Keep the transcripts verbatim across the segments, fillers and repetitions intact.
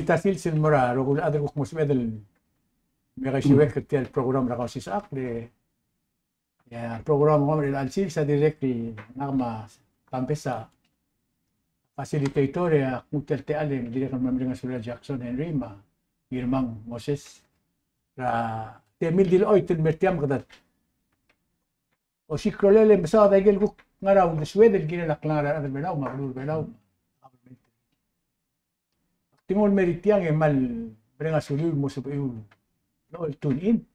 Ta sils el mo er a rokui el chad el kuk mo sebeched el mekesiuekl er tia el program er a Kausisechakl, e a program er a chelsel a dirrek el ngak me a Kambes a facilitator, e ak nguu tia el techall e dirrek el mereng a sulir a Jackson Henry me a Ngirmang Moses er a temel di lechoit el mer tiang me kede osiik a rolel e mesaod a ikel kuk ngar er a uldesued el kirel a klengar er a rechad er a Belau me a beluu er a Belau. Ak di nguu el mer tiang e kmal mereng a suliu el mo sebechiu el tune in.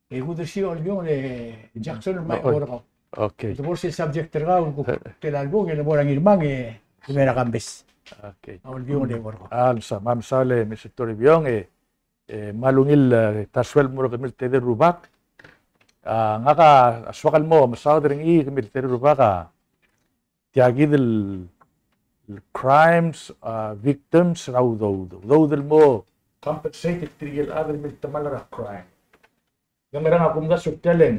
E kudersii a Olkiong e Jackson el mei er kau. Okay. Of course, el subject er kau el kuk tela el bung e le mo er a Ngirmang e le mo er a Kambes. Okay. A Olkiong e le mo er kau. A, msa, me a msa le Mister Toribiong e, e kmal ungil, e, ta el sueleb el mo er kemiu el tedei el rubak. A, ngak a soak el mo mesaod er ngii kemiu el tedei el rubak a tia kid el, el crimes, a, victims er a udoud. Udoud el mo compensate er tirke el chad el miltemall er a crime. Ng ngerang a kumdasu er tia el,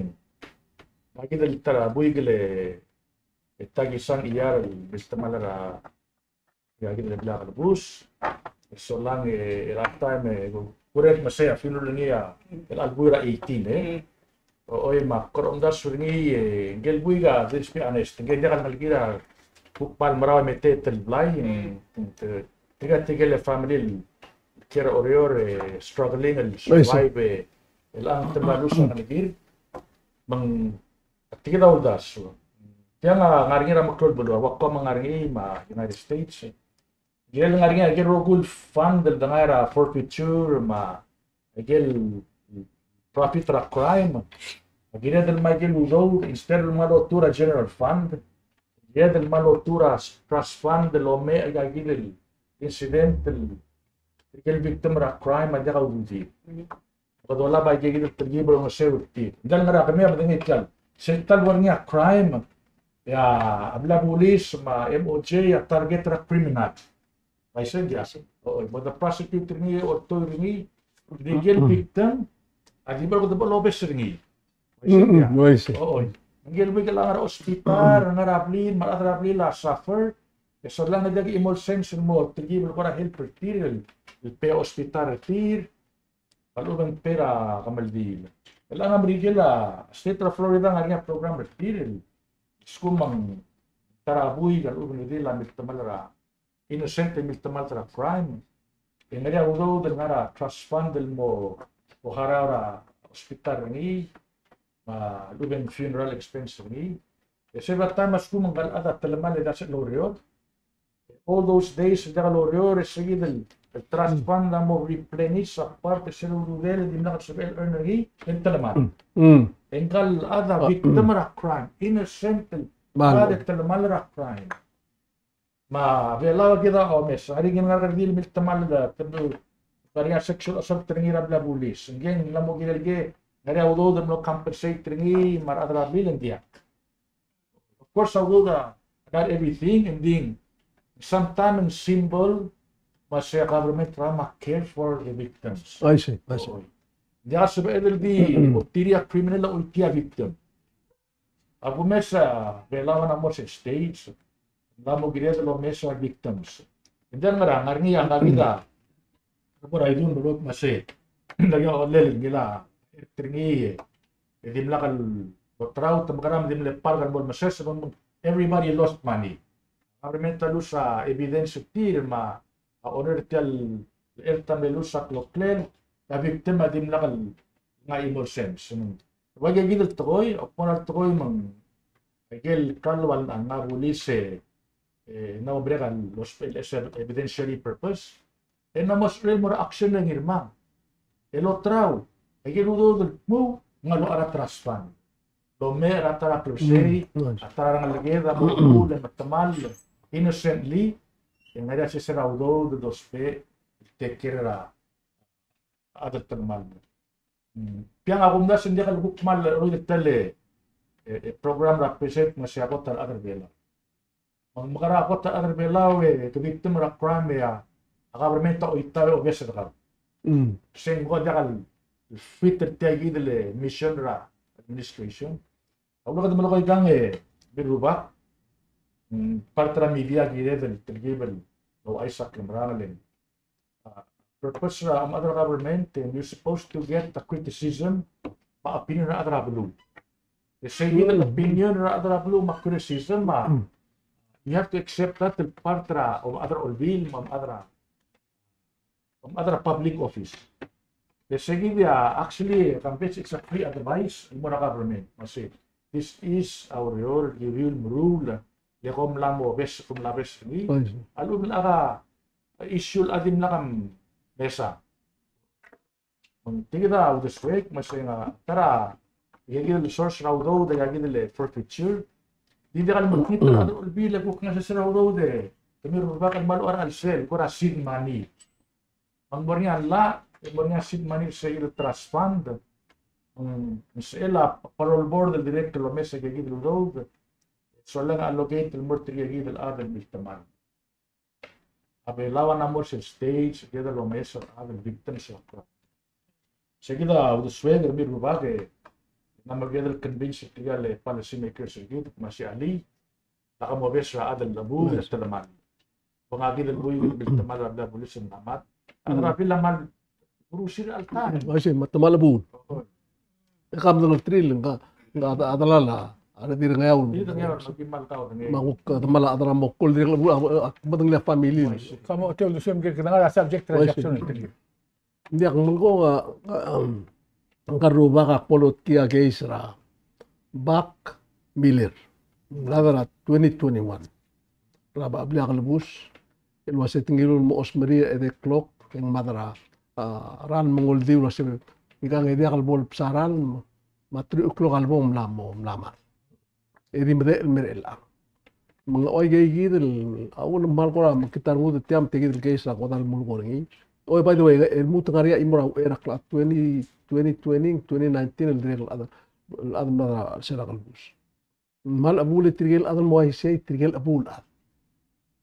me kid el ta er a buik el, e ta kisang iar el miltemall er a, tia kid el blil a kelebus. E solang e, er a taem e, kurek me sei a funeral er ngii a, el chelbuul er a eighteen, e. Oi, me a kora omdasu er ngii, e, ngike el buik a, let's be honest, ngike el diak el ngelekir a kuk kmal merau e meteet el blai, e, tirka tirke el family el kiei er a Oreor, e, struggling el survive, e, el ang te mla lose a ngelekir. Me ng, a tirke a uldasu. Tiang a ngar er ngii er a meklou el beluu, a ua kom a ngar er ngii me a United States. Ikel ngar er ngii a ikel rokui el fund el dengai er a forfeiture me a ikel profit er a crime. A kired el mei a ikel udoud, instead el mei a lotuu er a general fund, kired el mei a lotuu er a trust fund el omech a ikel incident el ikel victim er a crime a diak a ududir. Kede olab a ikakid el telkib el olengeseu er tir. Ng di el ngar er a kemiu a medengei tia el, sel ta el ua ngii a crime, e a blil a bulis me a M O J a target er a criminal. Bai se ng diak. Oi, me kede prosecute er ngii, oltoir er ngii, di ikel victim a di bo el kede bo lobes er ngii. Bai se ng diak. Oi. Ng ikel buik el ngar er a hospital, ngar er a blil, me a rechad er a blil a suffer, e solang e diak a chimo el sense el mo telkib el kora help er tir, el pay a hospital er tir, a lechub e ng pay er a kemeldiil. El ngar er a Merikel a state er a Florida a ngar er ngii a program er tir el, lsekum ng ta er a buik a lechub e ng redil a miltemall er a, innocent el miltemall er a crime, e ng ngar er ngii a udoud el ngar er a trust fund el mo, mo harau er a hospital er ngii, me a lechub e ng funeral expense er ngii. E se er a taem a lsekum ng ngar er a chad a telemall e diak el oureor, all those days, diak el oureor, e se kid el, el trust fund a mo replenish a part er sel ududel el dimlak el sebechel el earn er ngii, e ng telemall. E ngka el chad a victim er a crime, innocent el chad a telemall er a crime. Me a Belau a kid a omes, a ringel ngar er ngii el miltemall, te mlo, ngar er ngii a sexual assault er ngii er a blil a bulis. Ngii ng mla mo kirel ke, ngar er ngii a udoud el mlo compensate er ngii, me a rechad er a blil e ng diak. Of course, although the, not everything, and then sometimes symbol, me se a government a mla care for the victims. I see, I see. Ng diak a sebechel el di otirii a criminal el oitii a victim. A kumes a Belau a mo er sel States, ng mla mo kired el omes a victims. And then ngar er ngii a, ngar er ngii a, Kora idun belot me se. Ng diak a olel ngii el, er ngii, e dimlak el oterau, te mekerang, di mle park el mo meses, everybody lost money. Government a lose a evidence er tir me a owner er tia el ert a mle lose a kloklel, a victim a dimlak el ngar er ngii a chimo el sense. Ua ikakid el tekoi, a kmo er a tekoi me ng, ikel klalo a ngar er a bulis e, e ng mo merek el lousbech el evidentiary purpose. E ng mo sebechel el mo er a action er a Ngirmang el oterau a ikel udoud el kmo ng locha er a trust fund. Lomech er a ta er a klebesei, a ta er a rengeleked a mo uchul e metemall innocently, e ng ngar er ngii a sesei er a udoud el dousbech el take care er a chad el telemall. Tiang a kumdasu e ng diak el kuk kmal cheroid er tia el, e, e, program er a PSET me se a kot el chad er a Belau. Me ng mekera kot el chad er a Belau e te victim er a crime e a, a government a oitau e obes er kau. Se ng ko diak el fit er tia kid el mission er a administration. A ua kede melekoi kang e, Bill Rubak, part er a media a kired el telkib el ouchais a klemerang el, a, purpose er a, um, other government, and you're supposed to get the criticism, me a opinion er a other beluu. E sei kid el opinion er a other beluu me a criticism, me a, you have to accept that el part er a, um, other olbiil, me a other, um, other public office. E sei kid a, actually, campaign, it's a free advice el mo er a government. Me sei, this is our, your, your, your rule. Le kom mla mo bes, kom mla bes er ngii. A lechub e ng issue el di mla mesa. Me ng tia kid a uldesuek, me sei ng a, ta er a, ika kid el source er a udoud, ika kid el forfeiture. Di diak el mekngit er a other olbiil e kuk ngeso er a udoud e, kemiu rubak el kmal ua er a chelsel, kora seed money. Me ng mo er ngii a llach, e ng mo er ngii a seed money er sei kid el trust fund. Ng sel a payroll board el dirrek el omes aika kid el udoud. Solang a allocate el mo er tirka kid el chad el miltemall. A Belau a mla mo er sel stage, kid el omes er a chad el victim er sel. Sei kid a uldesuek er kemiu rubak e, ng mla mo er kid el convince tirka el policy makers er kid, me sei a lii, lak mo bes er a chad el chebuul e telemall. Bo ngak kid el buik el miltemall er a blil a bulis el mla mad. A chad er a blil a kmal kurusir a alta. Uaisei, me te kmal chebuul. E kam dengelterir, ngka, ngka a delal a, a redil er a Ngeaur. Me a kuk, a, te kmal a chad er a Mokol, dirrek el chebuul, a, a, medengelii a family. Ka mo tia uldesuem, ke, ke ngar er a subject er a election. Ng diak, me ng ko, a, a, um, ngka el rubak a kbo lotkii a case er a Buck Miller. Mlad er a twenty twenty-one. Er a blil a kelebus, el uase te ngiluu el mo osmerii er a edei el klok, e ng mad er a, a, ralm me ng oldiu el uase, ngika ng diak el bo lebsa a ralm, me a three o'clock a lebo ng mla mo, mla mad. E di medechel el mer chelechang. Me ng ua ika kid el, a uchul me ng kmal kora mekngit a rengud er tiang me tia kid el case a kodall el mulekoi er ngii. Oh, by the way, e lmuut el ngar er ngii a chimo er a uchei er a twenty, twenty twenty, twenty nineteen, el dirrek el chad, el chad el mla er a sel kelebus. Ng kmal chebuul e tirke el chad el mo uaisei, tirke el chebuul chad.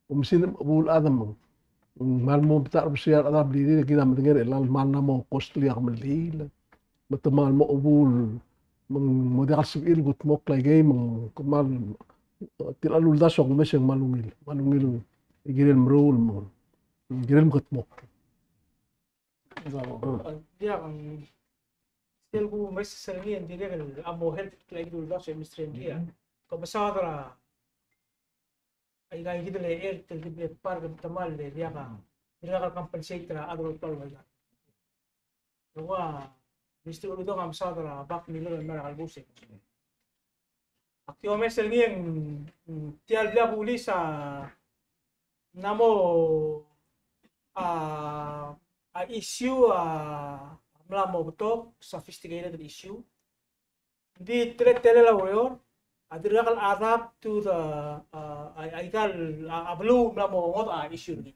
Oumesingd el chebuul chad me ng kmal mo metacherbesul a rechad er a blirir, e kid a medengei er chelechang el kmal mla mo costly a kemeldiil. Me te kmal mo chebuul, me ng mo diak el sebechir el kudmokl aikei, me ng kmal, tia el uldasu a kumes e ng kmal ungil, kmal ungil el kirel meruul, me ng kirel mekedmokl. Diak, sel kumes er ngii e ng dirrek el a mo help er tia kid el uldasu e mesterir ngii a. Ko mesaod er a aika kid el health el di ble par ke metemall e diak a, diak a compensate er a chad el oltobed er a. Ua, Mister Uludong a mesaod er a Buck Miller el mei er a kelebus e. Ak di omes er ngii e ng, tia el blil a bulis a mla mo, a, a issue a mla mo betok, sophisticated issue. Ng di teletelel a ureor a dirkak el adapt to the, a, a, aika el, a, a beluu el mla mo ngodech a issue er ngii.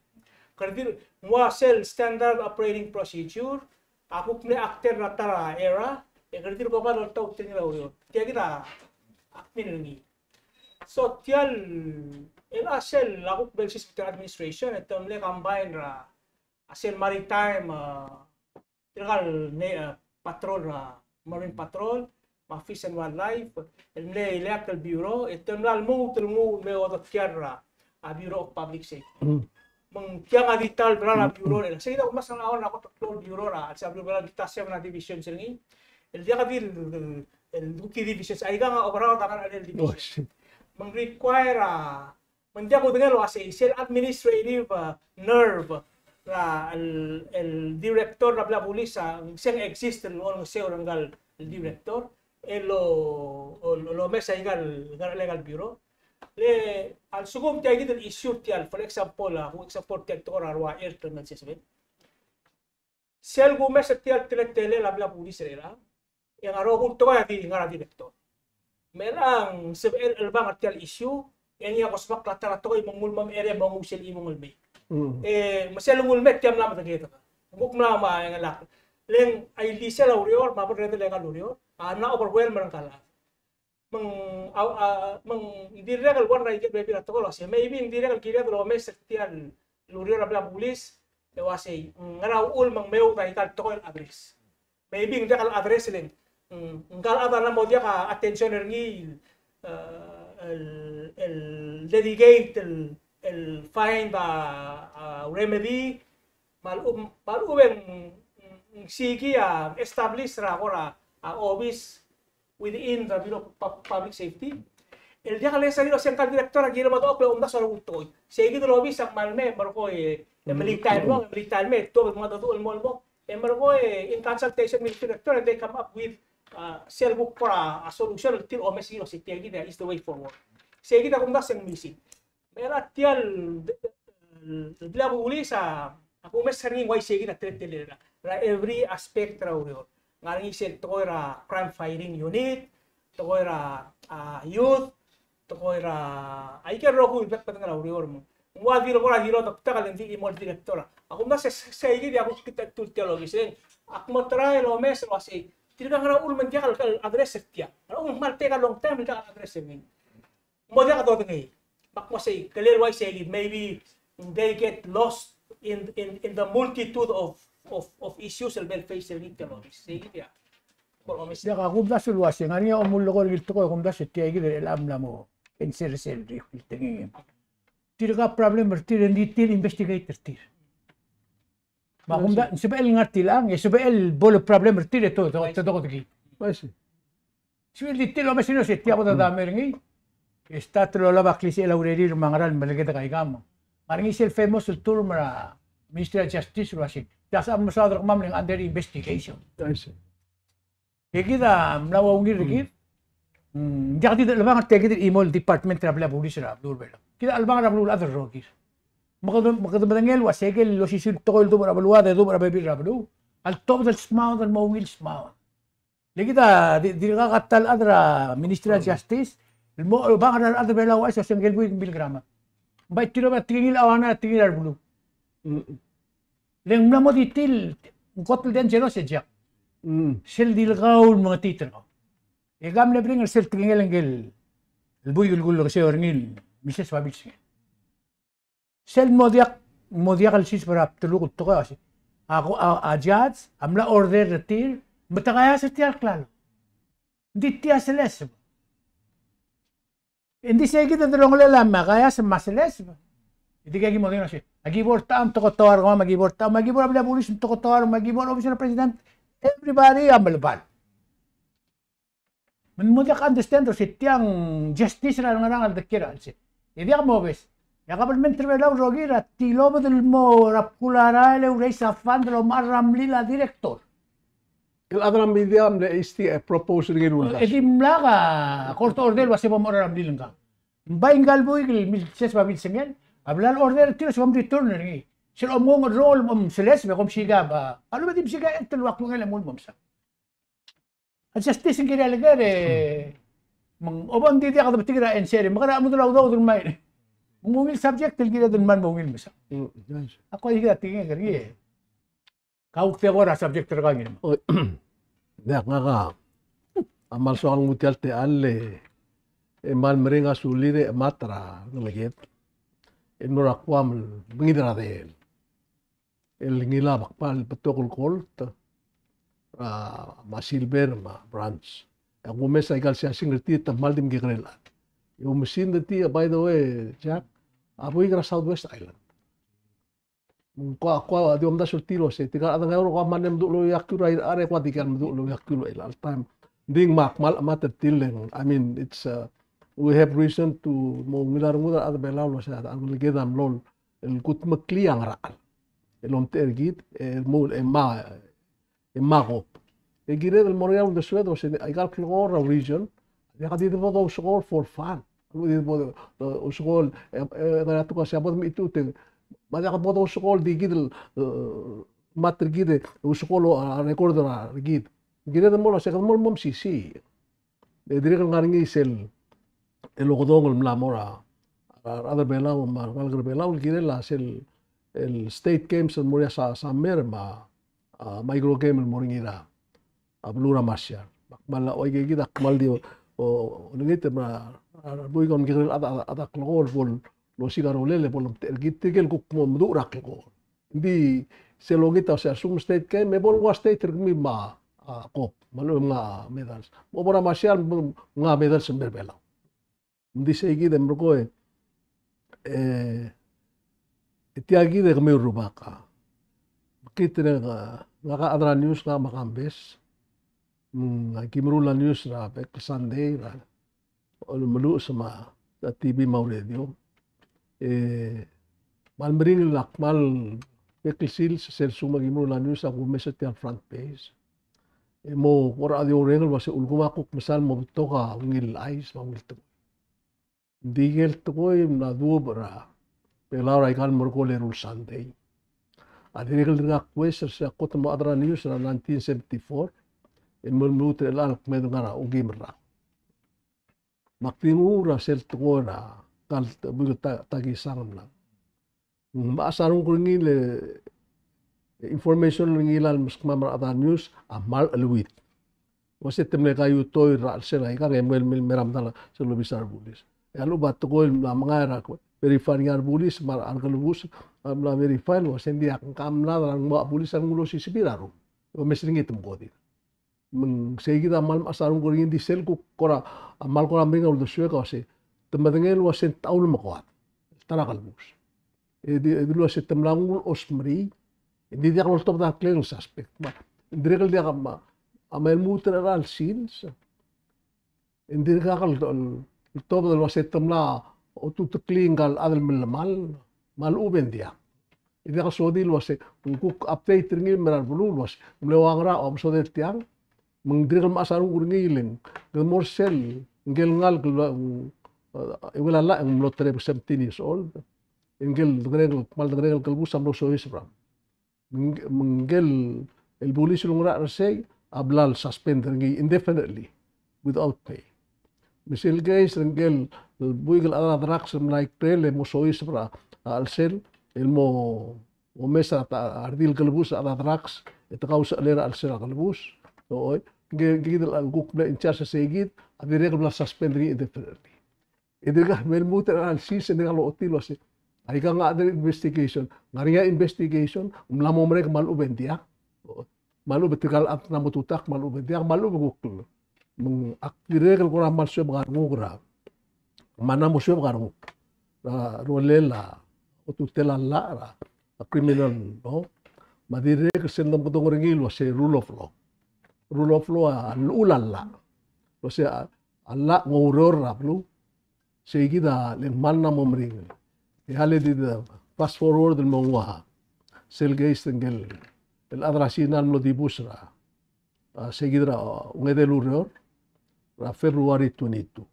Kede di, ng ua sel standard operating procedure a kuk mle acted er a ta er a era, e kede di ko kmal oltaut er ngii er a ureor. Tia kid a kmil er ngii. So tia el, el a sel a kuk mle system administration, e te mle combine er a, a sel maritime, a, tirka el ne, a, patrol er a, marine patrol, me a fish and wildlife, el mle ileakl el bureau, e te mla lmuut el nguu el me odokiar er a, a Bureau of Public Safety. Me ng tiang a di ta el bla er a bureau er a, sei kid a kumes a ngar er a kot el klou el bureau er a, sei a bureau er a di ta seven a division er ngii, el diak di el, el, el, division, aika a overall a ngar er a division. Me ng require a, me ng diak kudengei el uasei, sel administrative, a, nerve er a, el, el director er a blil a bulis a, se ng exist el olengeseu er ngka el director, el lo, lo, lomes aika el, aika el bureau. Le, a lsekum tia kid el issue tia el, for example, a, for example, tia el tekoi er a rua er a Air Terminal Assessment. Sel kumes er tia el teletelel a blil a bulis er chelechang, e ng ngar er a rokui el tekoi a di ngar er a director. Me chelechang sebechel el chelebangel er tia el issue, e ngii a kosbak a ta er a tekoi me ng ulemam er a, me ng nguu sel chimong el mei. E me sel nguu el mei tia mla medengelii. Ng kuk mla me a engelakl. Le ng a ildisel a ureor, me a berredel aika el ureor a mla overwhelm er ngka el chad. Me ng, a, a, me ng dirrek el ua er a ikel bebil a tekoi el uasei, maybe ng dirrek el kired el omes er tia el ureor er a blil a bulis, e uasei, ngera uchul me ng meoud aika el tekoi el address. Maybe ng diak el address le ng, ngka el chad a mla mo diak a attention er ngii, e, el, el dedicate, el, el find a, a remedy, Me a lechub, me a lechub e ng, ng, ng siik a establish er a kora, a, obis within the Bureau of Pu-, Public Safety. El diak el ngar er ngii el ua se ngka el director a kirel el mo dechokl e omdasu a rokui el tekoi. Sei kid el obis a kmal mei, e merekong e, e melitael el mo, e melitael el mei, e tuobed el mo, e tuobed el mo, e merekong e, in consultation with the director, and they come up with, uh, sel kuk kora, a, solution el tir a omes er ngii el ua se tia kid a is the way forward. Sei kid a kumdasu e ng missing. Me a tia el, el, el bla bulis a, a kumes er ngii ng uaisei kid a teletelel er a, er a every aspect er a ureor. Ng ngar er ngii sel tekoi er a crime fighting unit, tekoi er a, a, youth, tekoi er a, aike el rokui el bek el bedengel a ureor me ng ua di el kora di lodektak e le ng di chimo el director. A kumdasu e sei kid a kuk kid a tul tia el obis e ng, ak mo try el omes el ua sei. Tirka a ngera uchul me ng diak el address er tia. A uchul me ng kmal take a long time el diak el address er ngii. Mo diak dodengei. Me ak mo sei, kele el uaisei kid, maybe they get lost in, in, in the multitude of, of, of issues el bla leface er ngii tia el obis. Sei kid a. Kora omes. Diak, a kumdasu el ua se ng ngar er ngii a omullekoi er ngii el tekoi, a kumdasu tia kid el mla mo answer er sel rirellii el tekingem. Tirka problem er tir, e ng di tir investigate er tir. Me a kumdasu, ng sebechel ngar tiang, e sebechel bo le problem er tir e te, te, te, te, te, I see. Sebechel di tir el omes er ngii el ua se tia bo dodam er ngii. E start el olab a klisichel a urerir me a ngera el melekoi er aikang. Me ng ngar er ngii sel famous el term er a Ministry of Justice el ua se, tia a mesaod er kemam e ng under investigation. I see. E kid a mla ua ungil er kid. Mm, ng diak di chelebangel er tia kid el chimo el department er a blil a bulis er a beluu er a Belau. Kid a chelebangel er a beluulechad el rokir. Me kede, me kede medengei el ua se ikel osisiu el tekoi el duubech er a beluad e duubech er a bebil er a beluu a ltobed el smaod el mo ungil smaod. Le kid a di, dirkak a ta el chad er a Ministry of Justice el mo obang er a rechad er a Belau el uaisei, e se ngike el buik Bill Graham. Ng bai tir a oba tekingel a uaisei, tekingel a rebeluu. Mm. Le ng mla mo di tir, ng kot el dangerous e Jack. Mm. Sel di le kau el mengetiit er kau. E ke mle bring er sel tekingel ngike el buik el kulekeseoir er ngii el Mises Babilsengel. Sel mo diak, mo diak el siseb er a bdeluk el tekoi a se, a, a, a judge a mla order er tir me te kaeas er tia el klalo. Ng di tia seleseb. Ng di sei kid a delongelel a me a kaeas me a seleseb. E di kid a ki mo dilu el ua se, aki bo er a techang, te ko toar kemam, aki bo er a techang, me aki bo er a blil a bulis me te ko toar, me aki bo er a obis er a president, everybody a melebal. Me ng mo diak understand er se tiang justice er a ngerang el dekiei er a chelsel. E diak mobes. E a kabelment er a Belau el rokir a tilobed el mo er a bkul a rael e raise a fund el omechar er a mlil a director. El chad er a media a mle easy e propose er ngii el uldasu. E dimlak a court order el ua se bo mechar er a mlil ngkang. Ng bai ngka el buik el Mises Babilsengel a bla el order er tir el ua se bo mreturn er ngii. Sel omnguu el rokui el mo meseleseb e kom siik a, a lechub e di msiik a chelsel el ua klungel e mnguu el mo mesa. A justice ng kirel a leker e, me ng, oba ng di diak debetik er a answer, me kede a medul a udoud el mei. Me ng ungil subject el kired el mei me ungil mesa. Mm, yes. Ak ua di kid a tekingek er ngii e. Kau kede ko er a subject er kau ngii. Oi. Diak, ngak a, a kmal soak el nguu tia el techall e, e kmal mereng a sulir e chemat er a ngeleked el mo er a Guam el mengiil er a deel el ngilai a kmal betok el gold, a, me a silver me a bronze. E a kumes a ikal siasing er tir e te kmal di mekekerei el chad. E oumesingd er tir, by the way, Jack, a buik er a Southwest Island. Ng kua, kua di omdasu er tir el ua se, tirka el chad er a Ngeaur a kua mle meduch el ouiakiu er a irechar e kua di kmal meduch el ouiakiu er a chelecha el taem. Ng di ng kmal chemat er tir el, I mean, it's, uh, we have reason to mo ungil a rengud er a rechad er a Belau el ua se a ngeleked a mlo el kudmeklii a ngerachel el omtechei er kid, e mo, e ma, e ma kop. E kired el mo er ngii a uldesued el ua se aika el klekool er a region a diak di debo dousekool for fun. A lechub e di debo, e, ousekool, e, e, e, a tukuk a se a bo de mechitechut e, me a diak debo dousekool di kid el, e, mat er kid e ousekool a record er kid. Kired el mo el ua se kede mo el mo mesisiich. E dirrek el ngar er ngii sel, el okedong el mla mo er a, a rechad er a Belau me a rengalek er a Belau el kirel a sel, el state games el mo er ngii a sa, summer me a, a micro game el mo er ngii er a, a beluu er a Marshall. Me ak kmal ua ikakid a kmal di o, o, olengit me a, a, a buik a omekekerei el chad, a, a, a klekool el bo el osiik a rolel e bo lomtechei er kid tirke el kuk mo meduch er a klekool. Ng di sel ongit a ua se a lsekum state game, me bo el nguu a state er kemiu me a, a, kop, me a lechub e ng ngar a medals. Me bo er a Marshall, me ng ngar a medals el mei er a Belau. Ng di sei kid e merekong e, e tia kid e kemiu el rubak a. Kid e ngak a chad er a news, ngak me a Kambes. Mm, aki meruul a news er a bek el Sunday er a, el meluches me a T V me a radio. E, kmal meringel a kmal bek el sils, sel lsekum aki meruul a news a kumes er tia el front page. E mo kora di oureng el uase ulekum a kuk mesa el mo betok a ungil chais me a ungil tekoi. Ng di ikel tekoi el mla duubech er a Belau er aika el merekong el eru el Sunday. A dirrek el dirkak kues er se a kot el mo chad er a news er a nineteen seventy-four, el mo lmuut er chelecha el kmeed el ngar er a okeim el rau. Me ak di nguu er a sel tekoi er a ka el ta-, buik el ta-, takisang el mla. Ng mechas a renguk er ngii el, e, information er ngii el meskemam er a chad er a news a kmal cheleuid. Uase te mle kaiutoi er a chelsel aikang e mle, mle, mle mera medal sel obis er a rebulis. E a lechub a tekoi el mla mengai er a verify er ngii a rebulis me a rekelebus a mla verify el uase ng diak, ng mla er a renguk a bulis a rengul a osisiu er a rengul. E omes er ngii e te mkodir. Me ng seikid a kmal mechas a renguk er ngii, ng di sel kuk kora, a kmal kora meringel a uldesuek a uase, te medengei el uase ng techau el mekoad, ta er a kelebus. E di, e dilu el uase te mla nguu el osmerii, e ng di diak loltobed a ngklel el suspect. Me ng dirrek el diak a, a mle lmuut er a chelecha el sils. E ng dirkak el, el, el tobed el uase te mla otuteklii ngka el chad el mellemall, me a lechub e ng diak. E diak el sodii el uase, ng kuk update er ngii el mei er a beluu el uase, ng mle ua ngera a omesodel tiang, me ng dirrek el mechas a renguk er ngii el ng, kede mo er sel, ngike el ngalek el, e, euel a llach e ng mlo terebek seventeen years old. Ngike el dengerenger, kmal dengerenger el kelebus a mlo soiseb er a Me ng-, me ngike el bulis el ngar er sei a bla el suspend er ngii indefinitely without pay. Me sel case er ngike el buik el chad er a drugs el mla ikrel e mo soiseb er a chelsel el mo omes a ta-, a redil el kelebus er a chad er a drugs e te kausechelei er a chelsel a kelebus. Oi, ngike, ngike kid el kuk mle in charge er sei kid a dirrek el bla el suspend er ngii indefinitely. E dirkak me lmuut er a chelecha el sils e ng dirkak lochotii el uase, aikang a under investigation. Ng ngar er ngii a investigation, ng mla mo merek me a lechub e ng diak. Me a lechub e tirka el chad a mla mo tutak me a lechub e ng diak, me a lechub e kuk. Me ng ak dirrek el kora kmal suebek a renguk er a. Me a mla mo suebek a renguk er a rolel a otutel a llach er a criminal law. Me a dirrek el sel domekedong er ngii el uase rule of law. Rule of law a llechul a llach. El uase a, a llach a oureor er a beluu. Sei kid a le ng kmal mla mo meringel. E a le di de fast forward el mo nguu a sel case er ngike el, el chad er a Sina el mlo dibus er a, a, sei kid er a, a, ongedei el ureor er a February twenty-two.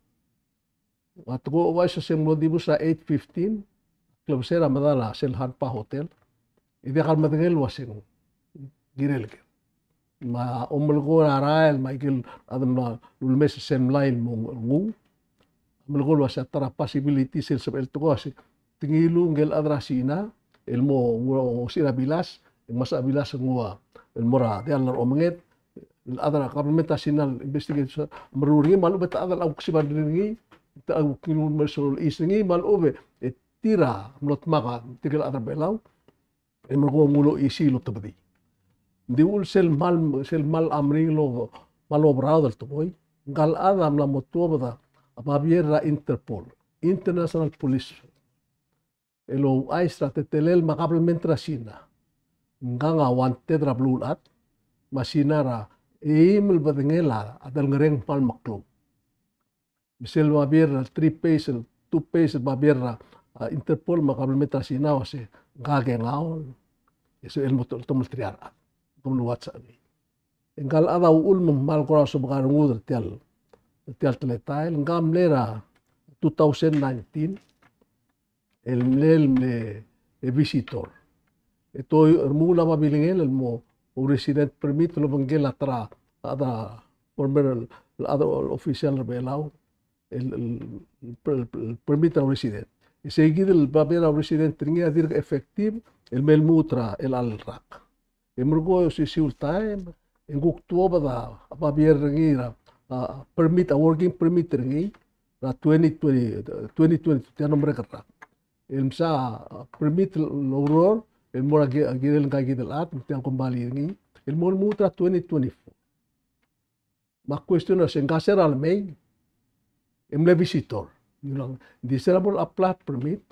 Me a tekoi a uaisei e se ng mlo dibus er a eight fifteen, klebesei er a medal a sel Hanpa Hotel. E diak el medengei el uase ng kirel ker. Me a omelekoi er a rael me a ikel chad el mla lulemes er sel mlai el mo nguu. Omelekoi el uase a ta er a possibility sel sebechel el tekoi a se te ngiluu ngike el chad er a Sina el mo nguu, nguu er a bilas, e ng mesa a bilas el nguu a, el mo er a diall er a omenged, el chad er a kabelment er a Sina el investigate, meruul er ngii me a lechub e te chad el kuk siba er ngii, te kuk ngiluu el mo er sel louchais er ngii me a lechub e tir a mlo dmak a tirke el chad er a Belau el mo kuk nguu el louchais el otebedii. Ng di uchul sel kmal, sel kmal meringel el, kmal oberaod el tekoi, ngka el chad a mla mo tuobed a babier er a Interpol, International Police, el ouchais er a teletelel me a kabelment er a Sina. Ngkang a wanted er a beluulechad, me a Sina er a eim el bedengel a delngereng el kmal meklou. Me sel babier er a three page, el two page el babier er a, a, Interpol me a kabelment er a Sina a uase ngka a kengaol. E sel mo to-, tomelterir a rechad. Tomelterir a rechad. E ngka el chad a uchul me ng kmal kora osobek a rengud er tial, er tial teletael, ngka a mle er a two thousand nineteen, el mle, el mle, e visitor. E te remuul a babilngel el mo, o resident permit el obengkel a ta er a, a ta er a former el, el chad el official er a Belau, el, el, el per-, el permit er a resident. E sei kid el babier er a resident er ngii a dirk effective, el mei lmuut er a chelecha el rak. E merekong e osisiu el taem, e ng kuk tuobed a babier er ngii er a, a, permit, a working permit er ngii, er a twenty twenty, twenty twenty-two, tia el mlo merek el rak. El msa, a, permit el oureor, el mo er a ki-, a kirel ngka kid el chad, me tia el kombalii er ngii, el mo lmuut er a twenty twenty-four. Me a question a se, ngka se er a lemei, e mle visitor. Ng di se er a bo el apply permit,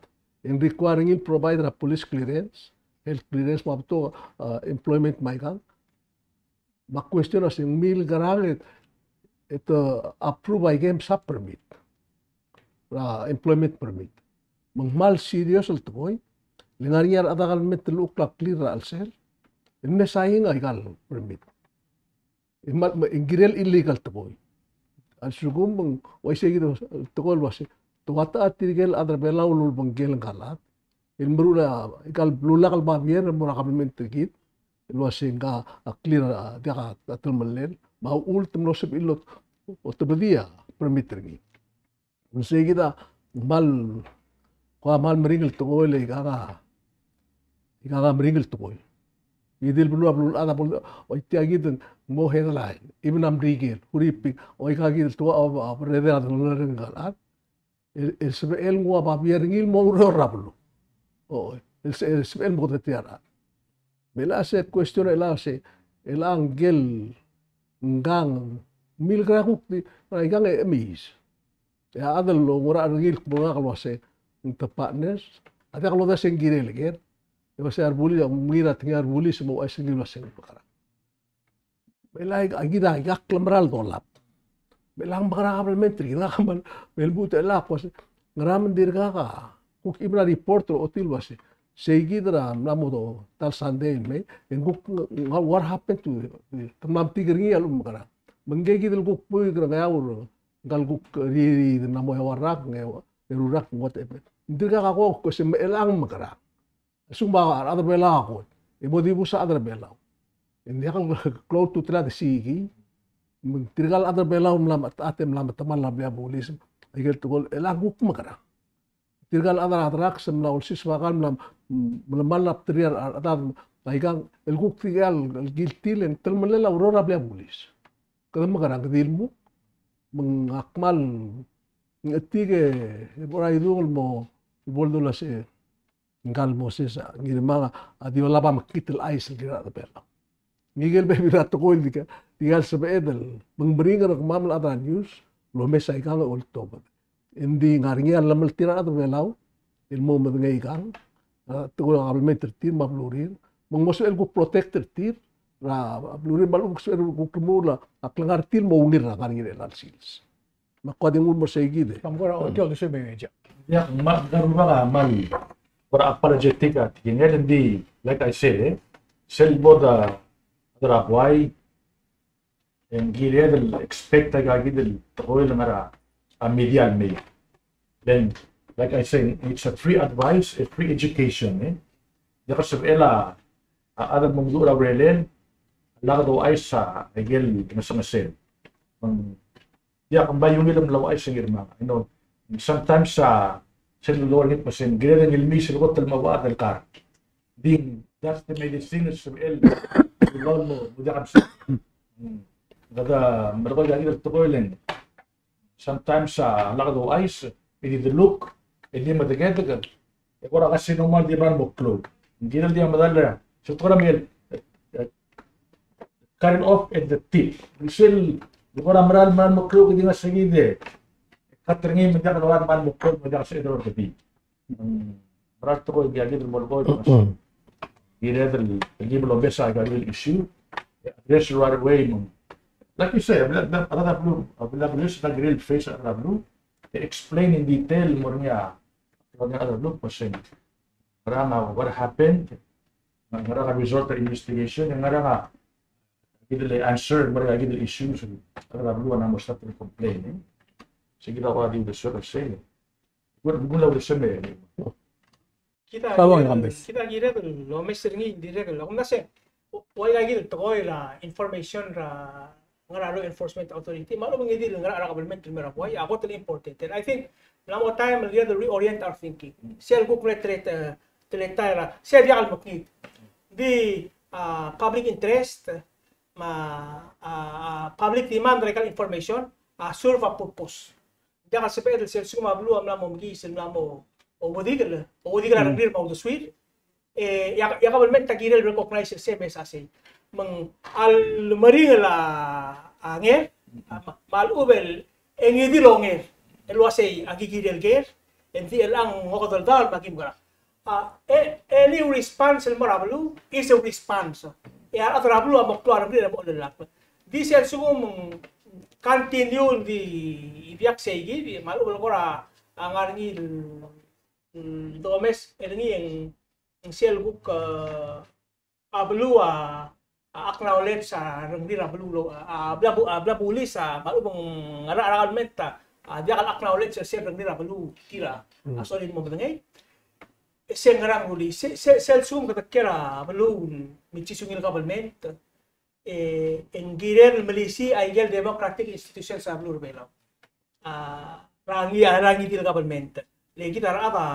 e ng require er ngii el provide er a police clearance, health clearance me a betok, a, employment me aikang. Me a question a se ng milkerang e te, e te approve aike el msa permit. A, employment permit. Me ng kmal serious el tekoi, le ngar er ngii a rechad er a government el uchul a clear er a chelsel el mesa aika el permit. E kmal, me ng kirel illegal tekoi. A lsekum me ng uaisei kid el tekoi el uase, te ua techa tirke el chad er a Belau el ulebengkel ngka el chad el meruul a, aika el blulak el babier el mo er a government er kid el uase ngka a clear a diak a telemellel, me a uchul te mlo sebechir el otebedii a permit er ngii. Me sei kid a kmal, kuk a kmal meringel tekoi le aika, aika meringel tekoi. Ngii di el beluu a beluulechad a bo, oi tia kid el mo headline, even a Merikel, Huripik, oi aika kid el tekoi a, a, a, rede a delongelir ngka el chad. El, el sebechel nguu a babier er ngii el mo oureor er a beluu. O, el se-, el sebechel el mo keteketii a rechad. Me a se question er chelechang a se, chelechang ngike el ngkang, milkerang kuk di, me aikang e chemiis. E a chad el nguu er ngii el kmo ngak el uase ng te partners, a diak lodars e ng kirel ker. E uase a rebulis, a mngir a tekingir a rebulis, me uaisei ng uase ng mekerang. Me chelechang, a kid a, a kid a klemerang el dolap. Me chelechang mekerang a kabelment er kid, ngak a kmal, me lmuut el chelechang a kmo uase, ngera me ng dirkak a kuk chimo er a report el ochotii el uase, sei kid er a mla mo ta el Sunday el mei, e ng kuk ng, ng, what happened to, te mla metik er ngii a lechub e ng mekerang. Me ngike kid el kuk buik er a Ngeaur, ngka el kuk riid el mla mo eua el rak, ng eru el rak, ng whatever. Ng dirkak a kuk, kuk se me chelechang mekerang. A lsekum a rechad er a Belau a kot e mo dibus a chad er a Belau, e ng diak el klou a ultutelel a desiikii. Me tirka el chad er a Belau el mla mechetat e mla metemall a blil a bulis, aike el tekoi el chelechang kuk mekerang. Tirka el chad er a drugs el mla olsiseb a kar el mla melemall a bterir a rechedad, aikang el kuk tirka el guilty el ng telemellel a ureor er a blil a bulis. Kede mekerang, kede di lmuk. Me ng kmal, ng chetik e bo er a idung el mo, bo el dula se ngka el Moses a Ngirmang a di olab a mekngit el chais el kirel a rechad er a Belau. Ngike el bebil er a tekoi el dikea, dikea el sebeched el, me ng meringel er kemam el chad er a news el omes aikang e oltobed. Ng di ngar er ngii a llemeltir a rechad er a Belau el mo medengei aikang, a, tekoi er a kabelment er tir me a belurir, me ng mo sebechel el kuk protect er tir er a belurir, me a lechub e ng sebechel el kuk remuul a klengar er tir el mo ungil er a ngar er ngii er chelecha el sils. Me ak kuk di nguu el mo sei kid e. Ng kora otiol se me Jack. Ia, me a rubak a kmal kora apologetic a tekingel, ng di, like I said, e, sel bo de, de er a buai, e ng kired el expect aika kid el tekoi el ngar er a media el mei. Then, like I say, it's a free advice, a free education, e. Diak a sebechel a, a chad el mo meduch er a urerel a lak douchais a ikel ngesengesel. Me ng diak, ng bai ungil el mla ouchais e Ngirmang. You know, sometimes a, sel lower ngit me se ng kired el ngilmiis el kot el mo ua chad el kar. Di, that's the medicine, el sebechel el mo, mo diak a msa. Kede merekong aika kid el tekoi el ng sometimes a lak douchais, e di deluk, e di medekedek, e kora carcinoma el di mera el mo klou. Ng kirel di a medal, se kora mei el, e, cut it off at the tip. Sel, kora mera el, mera el mo klou, kede ngar er sei kid e cut er ngii me ng diak kora mera el mo klou, me ng diak a sebeched el orreked. Ng mera el tekoi aika kid el mo lekoi, kired el, el ngii me lomes aika kid el issue, address right away, me ng, like you say, a bla, bla, a rechad er a beluu, a bla, bla, bla, bla, face a rechad er a beluu, e explain in detail el mo er ngii a, mo er ngii a rechad er a beluu, me se ng ngerang a what happened, ngerang a result er a investigation, ngerang a kid el answer el mo er ngii a kid el issues, a rechad er a beluu a mla mo start el complain, e. Se kid a kora di uldesuek er sei. Kid a, kid a kired el omes er ngii, dirrek el, ak mla se, ua aika kid el tekoi er a information er a ngar er a law enforcement authority, me a lechub e ng di el ngar er a government el mei er a buai, a kot el important. And I think, ng mla mo taem el kired el reorient our thinking. Sel kuk mle tele-, e, teletael er a, sel diak el mekngit. Di, a, public interest, me a, a, a, public demand er aika el information a serve a purpose. Diak a sebeched el sel lsekum a beluu a mla mo mekiis el mla mo ouedikel, ouedikel a rengrir me a uldesuir, e, e a, e a government a kirel el recognize er sei me se a sei. Me ng a lemeringel a, a nger, a, me a lechub e ng di el onger el uasei a ki kirel ker, e ng di chelechang ng okedeldaol me a ki mekerang. A, e, any response el mo er a beluu is a response. E a rechad er a beluu a mo klou a rengrir el mo olab. Di sel lsekum ng continue di, di diak seikid, di me a lechub el kora, a, ngar er ngii el, mm, domes er ngii e ng, ng sel kuk, e, a beluu a, a acknowledge a rengrir a beluu el, a, a bla bu-, a bla bulis a, me a lechub e ng ngar er a, a government a, a diak el acknowledge er sel rengrir a beluu tir a, a sorir el mo medengei. E se ngerang rullii, se, se, sel lsekum kede kiei er a beluu el milsisungil government, e, e ng kired el melisiich a ikel democratic institutions er a beluu er a Belau. A, er a ngii, er a ngii di el government. Le kid a rechad a,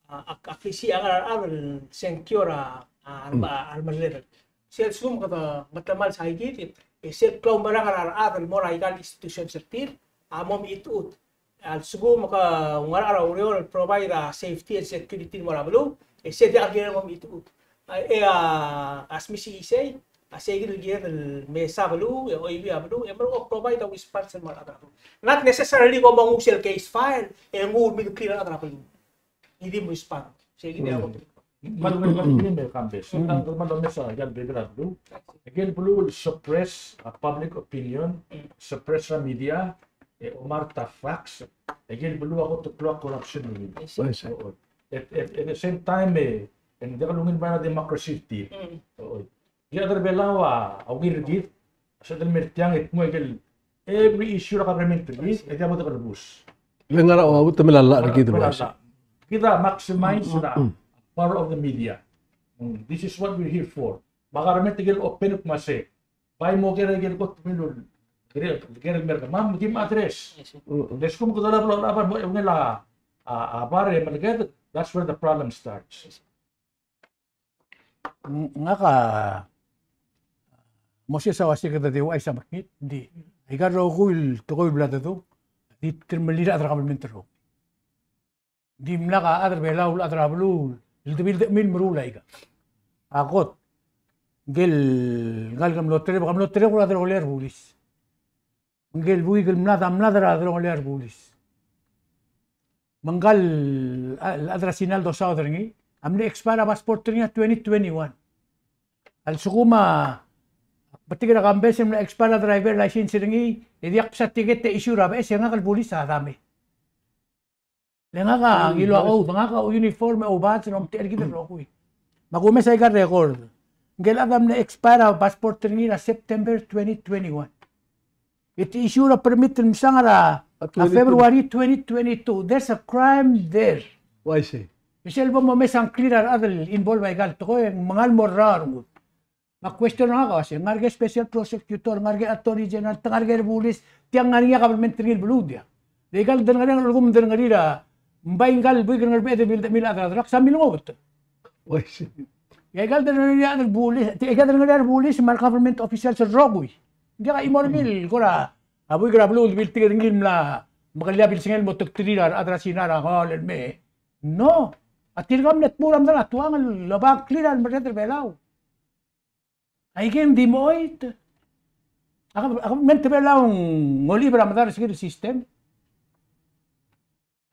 a, a, a klisiich a ngar er a rechad el sengkio er a, a, a, a remerreder. Sel lsekum kede, kede metemall seikid, e sel klaumerang er a rechad el mo er a ikal institutions er tir, a mo mechitechut. A lsekum ke ngar er a ureor el provide a safety and security el mo er a beluu, e sel diak el kired el mo mechitechut. A, e a, a smisichii sei, a seikid el kired el mesa beluu, e oiuii a beluu, e merekong e provide a response el mo er a beluu. Not necessarily kom mo nguu sel case file, e nguu el mle clear a rechad er a beluu. Ng di mo respond. Seikid a. Me a lechub e ng kambes. Ng kmal omes a ikel bebil er a beluu. Ikel beluu el suppress a public opinion, suppress a media, e omart a facts, ikel beluu a kot el klou a corruption er ngii. E, e, at the same time, e, e ng diak lungil el mo er a democracy er tir. Oi. Kid a rechad er a Belau a ungil er kid, a sebeched el mer tiang e kmo ikel every issue er a government er kid, e diak bo dekelebus. Le ngar er a ua, utem el llach er kid el uaisei. Kid a maximize the power of the media. Mm, this is what we're here for. Me a government a ikel open el kmo se, bai mo ker a ikel kot el mle, ker, ker el mer kemam, me kim address. Le lsekum kede olab el olab a mo, ungil a, a, a bar e melekoi, that's where the problem starts. Ng-, ngak a Moses a uase kede di ouchais a mekngit, ng di, aika el rokui el tekoi el bla dedu, di termelir a rechad er a kabelment el rokui. Ng dimlak a chad er a Belau, el chad er a beluu, el debil de mil meruul aika. A kot, ngike el ngalek el mlo tereb, ke mlo tereb er a delongelel a rebulis. Ngike el buik el mlad a mlad er a delongelel a rebulis. Me ngka el, a, el chad er a Sina el dosaod er ngii, a mle expire a passport er ngii er a twenty twenty-one. A lsekum a betik er a kambes el mla expire a driver license er ngii, e diak kbes a ticket e issue er a beches, e ngak el bulis a dame. Le ngak a ngiluu a oath, ngak a uniform e obadge el omtechei er kid el rokui. Me a kumes aika el record. Ngike el chad a mle expire a passport er ngii er a September twenty twenty-one. E te issue er a permit el msang er a, a, February twenty twenty-two. There's a crime there. Uaisei. Me sel bo momes a ngklir a rechad el involve aika el tekoi, e ng mengal mo rrau a rengud. Me a question er ngak a uase, ngar er ngii a special prosecutor, ngar er ngii a attorney general, te ngar er ngii a rebulis, tia ng ngar er ngii a kabelment er ngii el beluu tia. Le aika el dengar er ngii a lsekum dengar er ngii a, ng bai ngka el buik el ngar er a bechil, bechil, bechil a chad er a drugs a milengobet. Uaisei. E aika el dengar er ngii a rebulis, aika el dengar er ngii a rebulis me a re government officials el rokui. Ng diak a chimo er ngii el kora, a buik er a beluu el biltik er ngii el mla, mekellii a bilsengel el mo tekterir a rechad er a Sina er a kau el mei. No. A tirka a mle tmuu er a medal a tuang el oba ngklir a remerreder er a Belau. Aike ng di mo choit. A ka, a kabelment er a Belau ng olib er a medal er a seikid el system.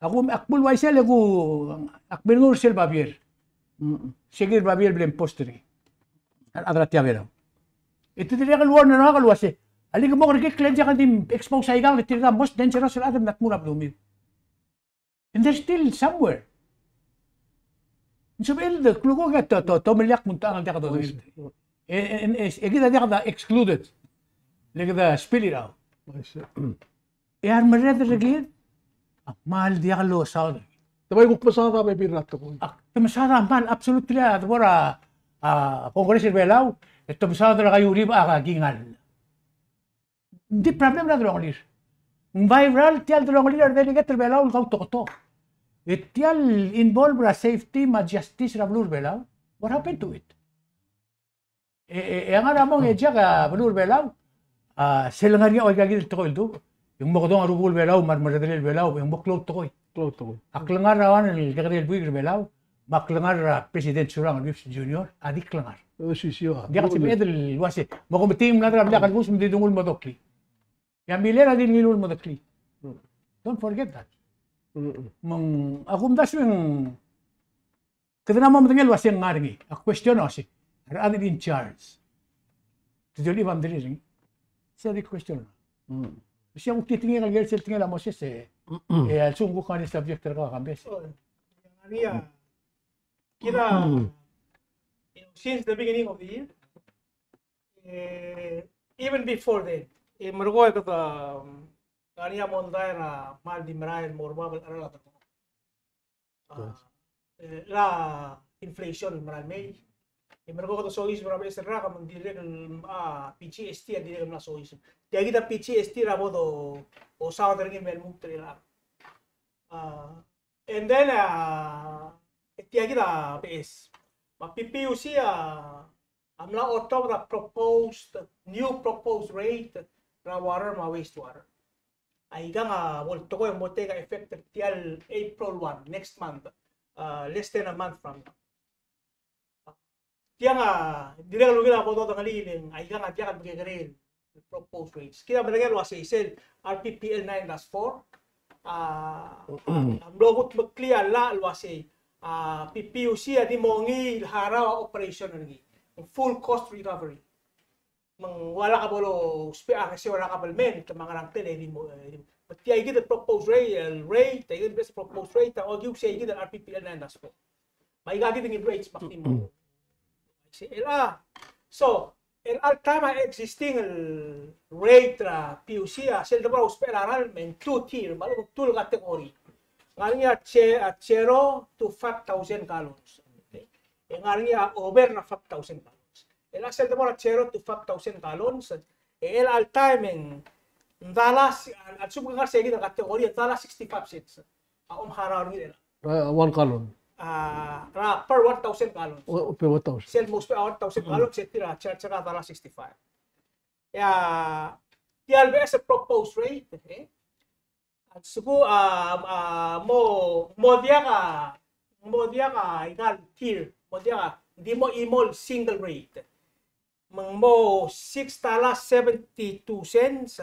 Ak, ak bo el uaisei e ku, ak mirrengur er sel babier. Mm. Seikid el babier el bla lempost er ngii. A rechad er a tia Belau. E te dirrek el warn er ngak el uase, alii, ke mo kerekikl e ng diak di expose aikang, le tirka a most dangerous el chad el mla tmuu er a belumiu. And they're still somewhere. Ng sebechel el klukuk e te, te, te meliak me ng techang el diak dodengei. E, e, e, e kid a diak de excluded. Le kede spell it out. E a remerreder er kid a kmal diak losaod. Te bai kuk mesaod a bebil er a tekoi. A, te mesaod a kmal, absolutely, a debo er a, a, Congress er a Belau, e te mesaod er a Kaiuribech a kingall. Ng di problem er a delongelir. Ng viral tia el delongelir a redelegate er a Belau el kautoketok. E tia el involve er a safety me a justice er a beluu er a Belau. What happened to it? E, e, e a ngar er a mong e diak a beluu er a Belau. A, sel ngar er ngii a ua ikakid el tekoi el dubech. E ng mokedong a rubekul er a Belau me a remerreder er a Belau, e ng mo klou el tekoi. Klou el tekoi. A klengar er a uan el kekerei el buik er a Belau, me a klengar er a President Surangel Whipps Junior, a di klengar. Osisiu a. Diak el sebeched el uase, me ko metik e ng mla er a blil a kelebus me di denguu el mo doklii. E a Miller a di ngiluu el mo doklii. Mm. Don't forget that. Mm-mm. Me ng, a kumdasu e ng Kede mo medengei el uasei ng ngar er ngii. A question a uasei, a rechad el in charge, te di olechib a mederir er ngii? Sei a di question. Mm. Sei a kuk di tekingek el ker sel tekingel a Moses e, e a lsekum kuk ngar er ngii a subject er kau a Kambes. Oh, ng ngar er ngii a, kid a, you know, since the beginning of the year, eh, even before then, e merekong e kede, um, ngar er ngii a mondai er a kmal di merael el mo er bab el cheral a delengchokl. A, e, er a inflation el mera el mei. E merekong e kede soiseb er a beches el rak me ng dirrek el, a, PGST a dirrek el mla soiseb. Tia kid a PGST er a bo do, osaod er ngii el me lmuut er chelechang. A, and then, a, e tia kid a beches. Me a PPUC a, a mla otobed a proposed, new proposed rate er a water me a wastewater. Aikang a bo el tekoi e mo take effect er tia el April one, next month, uh, less than a month from now. Tiang a dirrek el ungil a bo dodengelii el aikang a diak el mekekerei el proposed rates. Kid a medengei el uasei sel RPPL nine dash four a, a mlo kudmeklii a llach el uasei a PPUC a di mo ngii el harau a operation er ngii, full cost recovery. Me ng ua lak bo lousbech a keseu er a kabelment me a ngerang, tia el di mo, e di mo. Me tia kid el proposed rate, el rate, tia kid el proposed rate a okiu sei kid el RPPL nine dash four. Me aika kid a ngii el rates me ak di mo. Sei el a. So, el all time a existing el rate er a PUC a sel debo er a usbechel a ralm e ng two tier, me a lechub e ng two el category. Ngar er ngii a ze-, a zero to five thousand gallons. Okay. E ngar er ngii a over er a five thousand gallons. El a sel debo er a zero to five thousand gallons, e el all time e ng dollar, a lsekum ke ngar sei kid el category, dollar sixty-five cents a omharau er ngii er chelechang. Uh, one gallon. Uh, er a per one thousand gallons. Oh, per one thousand. Sel mo usbech a one thousand gallons, e tir a charge er a dollar sixty-five. E a, tia el beches el proposed rate, e, a lsekum, a, a, mo, mo diak a, mo diak a ikal tier, mo diak a, di mo chimo el single rate. Me ng mo six dollar seventy-two cents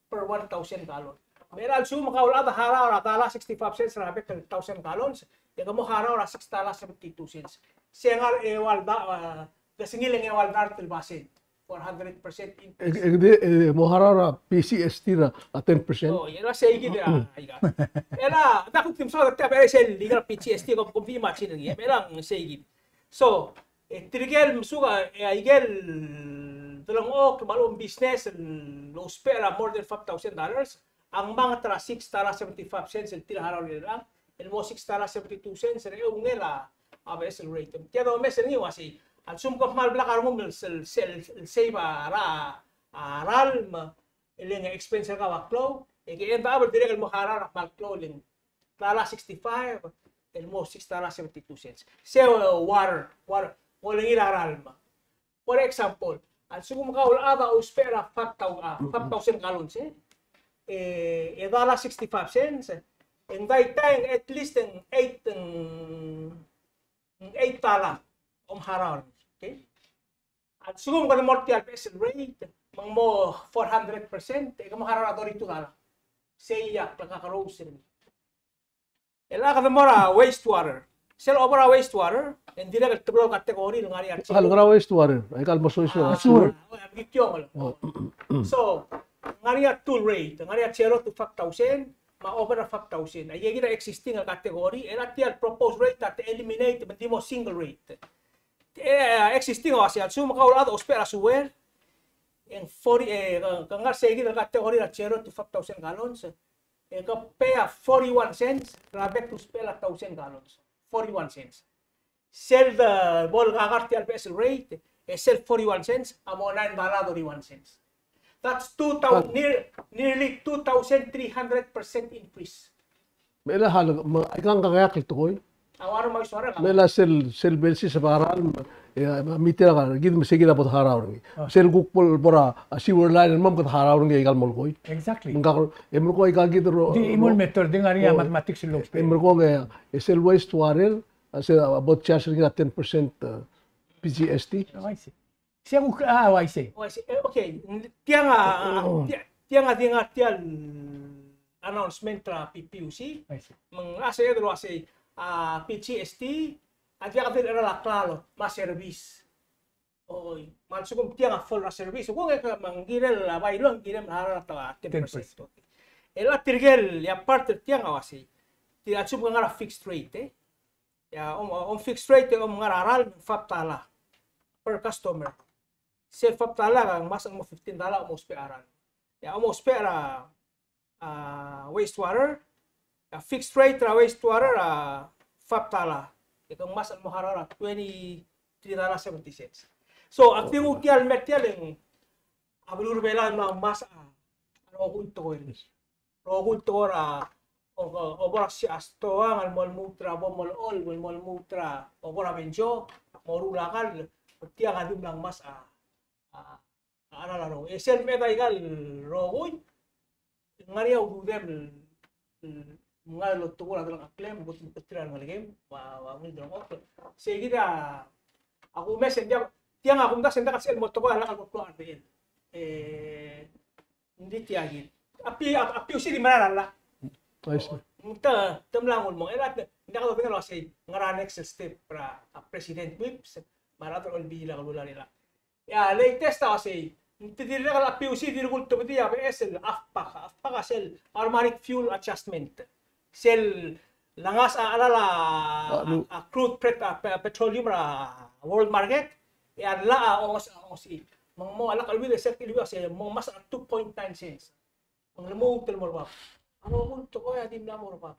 per one thousand gallon. Me a lsekum kau el chad a harau er a dollar sixty-five cents er a bek el thousand gallons, e ke mo harau er a six dollar seventy-two cents. Se ngar er a eua el da-, a, kesengil e ng eua el dart el basent. Four hundred percent increase. E, e, di, e, mo harau er a PGST er a ten percent. Oh, e le sei kid a, aika. E le, a kuk di mesaod er tia el beches el ikal PGST, kom, kom di imagine er ngii. E le ng sei kid. So, e tirke el mesuk a, e, aike el delengchokl me a lechub e ng business el lousbech er a more than five thousand dollars, a ngmanget er a six dollar seventy-five cents el tir a harau er chelechang, el mo six dollar seventy-two cents er a eungel a beches el rate. Tia domes er ngii el uasei, a lsekum ke kmal blak a rengum el sel, sel, el save er a, a ralm, e le ng expense er kau a klou, e ke end up el dirrek el mo harau er a kmal klou, e le ng dollar sixty-five, el mo six dollar seventy-two cents. Se, uh, water, water, olengit a ralm. For example, a lsekum kau el chad a ousbech er a five thousand, a, five thousand gallons, e, e, e dollar sixty-five cents, e ng daitai e ng at least e ng eight, e ng, e ng eight dollar a omharau er ngii, okay? A lsekum kede mo er tia el beches el rate, me ng mo four hundred percent, e ke mo harau er a thirty-two dollar. Sei a klekekerous er ngii. El a kede mo er a wastewater. Sel over er a wastewater, e ng dirrek el teblo el category el ngar er ngii a, a, ngar er a wastewater, aika el mo soiseb a, a, sewer. A, a, a, a, a. Oh. So, ngar er ngii a two rate, ngar er ngii a zero to five thousand, me a over er a five thousand. Aika kid a existing el category, e a tia el proposed rate a te eliminate me ng di mo single rate. E, existing a uasei a lsekum kau el chad a ousbech er a sewer, e ng forty, e, ke, ke ngar sei kid el category er a zero to five thousand gallons, e ke pay a forty-one cents er a bek el ousbechel a thousand gallons. Forty-one cents. Sel de bo lekakar tia el beches el rate, e sel forty-one cents a mo nine dollar thirty-one cents. That's two thousand, near, nearly two thousand three hundred percent increase. Me a le hal, me aika ng kakeakl el tekoi. A water me a wastewater. Me a le sel, sel beches el sebechel a ralm, e, me a meter a kid me sei kid a bo deharau er ngii. Ah. Sel kuk bo, bo er a, a, sewer line el mo, me kede harau er ngii aika el molekoi. Exactly. Me ng kak, e, molekoi aika kid ro-, di ro-, chimo el meter, di ngar er ngii a, oh, mathematics el lousbech. E, molekoi e, e sel wastewater, a, sel, a, bo de charge er ngii a ten percent, a, PGST. Oh, I see. Sei a kuk, a, oh, I see. Oh, I see. E, okay. Tiang a, oh, tia-, tiang a di ngar tia el announcement er a PPUC. I see. Me ng a sei el uasei, a, PGST, a diak di cheral a klalo, me a service. Oi, me a lsekum tiang a fall er a service, kung e ke me ng kirel a bylaw, ng kirem el harau er a ten percent. Ten percent. E le tirke el, e a part er tiang a uasei. Tir a lsekum ke ngar er a fixed rate, e. E a om, om fixed rate, e om ngar er a ralm, five dollar per customer. Sel five dollar a ngmasech el mo fifteen dollar, omousbech a ralm. E a omousbech er a a wastewater, a fixed rate er a wastewater a five dollar. E ke ngmasech el mo harau er a twenty-three dollar seventy cents. So, ak di nguu tia el mer tia el ng, a beluu er a Belau a mla ngmasech a rokui el tekoi. Rokui el tekoi er a, o, o, obo er a sia stoang el mo lmuut er a bo el mo lolb, el mo lmuut er a, obo er a benjo, mo ruul a kall, tiang a di mla ngmasech a, a, a cheral a rokui. E sel mei a ikal rokui, ng ngar er ngii a ududem el, el, ngar er a lotekoi er a delengcheklem, bo lmuut er tir a rengelekem, me a, me a ungil delengchokl. Sei kid a, a kumes e ng diak, tiang a kumdasu e ng diak el sel mo tekoi a lak el bo klou a R D L. E, ng di tia kid. A P, a, a PUC di merael a llach. I see. Ng te, te mla nguu el mong. E le te, ng diak el dodengei el uasei, ngar er a next step er a, a President Whipps, me a rechad er a olbiil er a kelulau er chelechang. E a latest a uasei, ng te dirrek el a PUC a dirk ultebedii a beches el AFPAC, AFPAC a sel Automatic Fuel Adjustment. Sel lengasech a chelal a, a, a crude pet-, a, pe-, petroleum er a world market, e a llach a onges-, ongesechii. Me ng mo a lak el cheleuid e sel cheleuid a uasei, mo ngmasech a two point nine cents. Me ng lmuut el mo er bab. A rokui el tekoi a di mla mo er bab.